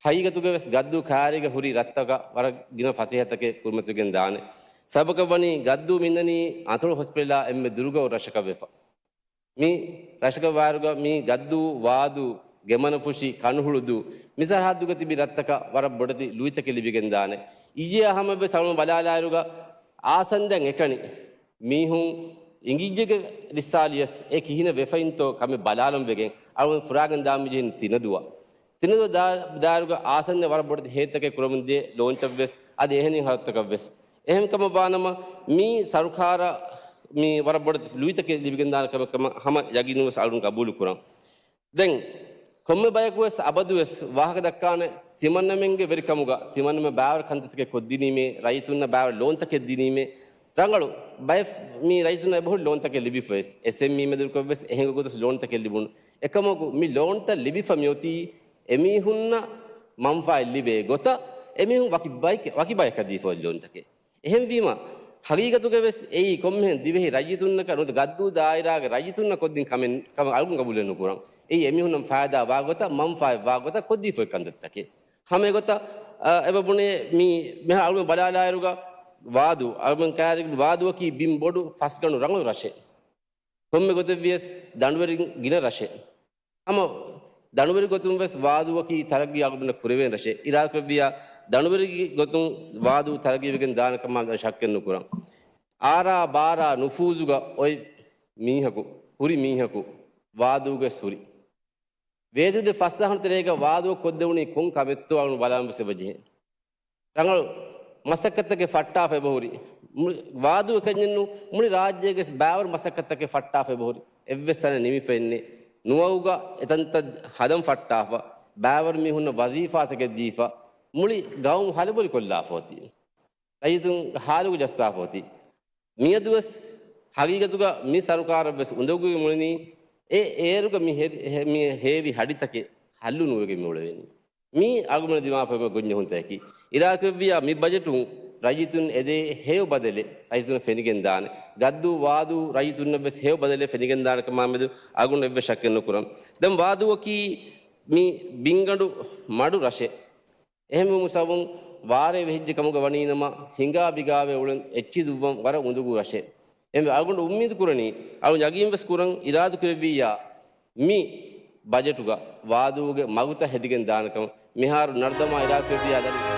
ހަގީގަތުގަވެސް ގައްދޫ ކާރީގަ ހުރި ރަށްތަކަށް ވަރަށް ގިނަ ފަސޭހަތަކެއް ކުރިމަތިވެގެން ދާނެ. ސަބަބަކަށް ވަނީ ގައްދޫ މިންނަނީ އަތޮޅު ހޮސްޕިޓަލާ އެންމެ ދުރުގަ ރަށަކަށް ވެފަ. މި ރަށަކަށް ވާއިރުގަ މި ގައްދޫ، ވާދޫ، ގެމަނަފުށި، ކަނުހުޅުދޫ، މި ސަރަހައްދުގަ ތިބި ރަށްތަކަށް ވަރަށް ބޮޑެތި ލުއިތަކެއް ލިބިގެން ދާނެ. އިއްޔެ ހަމަވެސް އަޅުގަނޑު ބަލާލާއިރުގަ އާސަންދަން އެކަނި މީހުން އިނގިއްޖެގެ ރިއްސާލިޔަސް އެ ކިހިނެއް ވެފައިންތޯ ކަމެއް ބަލާލަން ވެގެން އަޅުގަނޑު ފުރާގެން ދާން މިޖެހެނީ ތިނަދުވަ. ތިނަދު ދާ-، ދާއިރުގަ އާސަންދަ ވަރަށް ބޮޑެތި ހޭދަތަކެއް ކުރަމުން ދޭ ލޯންޗަށްވެސް އަދި އެހެނި ހަރަދުތަކަށްވެސް. އެހެން ކަމަށް ވާނަމަ، މީ ސަރުކާރަށް މީ ވަރަށް ބޮޑެތި ލުއިތަކެއް ލިބިގެންދާނެ ކަމެއް ކަމަށް ހަމަ ޔަގީނުވެސް އަޅުން ގަބޫލު ކުރަން. ދެން ކޮންމެ ބަޔަކުވެސް އަބަދުވެސް ވާހަކަ ދައްކާނެ ތިމަންނަމެންގެ ވެރިކަމުގަ ތިމަންނަމެން ބާވަރު ކަންތައްތަކެއް ކޮށްދިނީމޭ، ރައްޔިތުންނަށް ބާވަރު ލޯންތަކެއް ދިނީމޭ، ރަނގަޅު ބައެއް މީ ރައްޔިތުންނަށް އެބަހުރި ލޯންތަކެއް ލިބިފަވެސް، އެސްއެމްއީ މެދުވެރިކޮށްވެސް އެހެން ގޮތަށް ލޯންތަކެއް ލިބުނު. އެކަމަކު މި ލޯންތައް ލިބިފަ މިއޮތީ އެމީހުންނަށް މަންފާއެއް ލިބޭ ގޮތަށް އެމީހުން ވަކި ބަޔަކަށް ދީފަ ލޯންތަކެއް. އެހެންވީމަ، ހަގީގަތުގަވެސް އެއީ ކޮންމެހެން ދިވެހި ރައްޔިތުންނަކަށް ނުވަތަ ގައްދޫ ދާއިރާގެ ރައްޔިތުންނަށް ކޮށްދިން ކަމެއް ކަމަށް އަޅުގަނޑު ގަބޫލެއް ނުކުރަން. އެއީ އެމީހުންނަށް ފައިދާ ވާ ގޮތަށް، މަންފާއެއް ވާ ގޮތަށް ކޮށްދީފައި ކަންތައްތަކެއް. ހަމަ އެގޮތަށް، އަ، އެބަ ބުނޭ މީ މިހާރު އަޅުގަނޑު ބަލާލާއިރުގަ ވާދޫ، އަޅުގަނޑު ކައިރި ވާދޫއަކީ ބިން ބޮޑު ފަސްގަނޑު ރަނގަޅު ރަށެއް. ކޮންމެ ގޮތެއް ވިޔަސް ދަނޑުވެރިން ގިނަ ރަށެއް. ހަމަ ދަނޑުވެރި ގޮތުން ވެސް ވާދޫއަކީ ތަރައްގީ އަޅުގަނޑަށް ކުރެވޭނެ ރަށެއް. އިރާދަކުރެއްވިއްޔާ ދަނޑުވެރި ގޮތުން ވާދޫ ތަރައްގީވެގެން ދާނެ ކަމާ ޝައްކެއް ނުކުރަން. އާރާ ބާރާ ނުފޫޒުގަ އޮތް މީހަކު، ހުރި މީހަކު ވާދޫގަ ހުރި. ވޭތުދެ ފަސް އަހަރު ތެރޭގަ ވާދޫ ކޮށްދެވުނީ ކޮން ކަމެއްތޯ އަޅުން ބަލާން ވެސް އެބަޖެހޭ. ރަނގަޅު މަސައްކަތްތަކެއް ފައްޓާފަ އެބަހުރި. މު-، ވާދޫ އެކަންޏެއްނު، މުޅި ރާއްޖޭގެ ބައިވަރު މަސައްކަތްތަކެއް ފައްޓާފަ އެބަހުރި. އެއްވެސް ތަނެއް ނިމިފައެއްނެއް. ނުވައުގަ އެތަންތައް ހަދަން ފައްޓާފަ. ބައިވަރު މީހުންނަށް ވަޒީފާތަކެއް ދީފަ. މުޅި ގައުމު ހަލަބޮލި ކޮށްލާފަ އޮތީ. ރައްޔިތުން ހާލުގަ ޖައްސާފަ އޮތީ. މިއަދުވެސް ހަގީގަތުގަ މި ސަރުކާރަށްވެސް އުނދަގޫވެ މިއުޅެނީ އެ އޭރުގަ މި ހެ-، ހެ-، މި ހޭވި ހަޑިތަކެއް ހައްލު ނުވެގެން މިއުޅެވެނީ. މީ އަޅުގަނޑު ދިމާވެފަ ގޮންޖެހުންތަކަކީ. އިރާދަކުރެއްވިއްޔާ މި ބަޖެޓުން ރައްޔިތުން އެދޭ ހެޔޮ ބަދަލެއް ރައްޔިތުންނަށް ފެނިގެން ދާނެ. ގައްދޫ ވާދޫ ރައްޔިތުންނަށް ވެސް ހެޔޮ ބަދަލެއް ފެނިގެން ދާނެ ކަމާ މެދު އަޅުގަނޑު އެއްވެސް ޝައްކެއް ނުކުރަން. ދެން ވާދޫއަކީ މި ބިންގަނޑު މަޑު ރަށެއް. އެހެންވުމު ސަބަބުން ވާރޭ ވެހިއްޖެ ކަމުގަ ވަނީނަމަ، ހިނގާ ބިގާވެ އުޅެން އެއްޗިހި ދުއްވަން ވަރަށް އުނދަގޫ ރަށެއް. އެހެންވެ، އަޅުގަނޑު އުއްމީދު ކުރަނީ، އަޅު ޔަގީން ވެސް ކުރަން، އިރާދަ ކުރެއްވިއްޔާ މި ބަޖެޓުގަ ވާދޫގެ މަގުތައް ހެދިގެން ދާނެ ކަމަށް. މިހާރު ނަރުދަމާ އިރާދަ ކުރެއްވިއްޔާ ދަނީ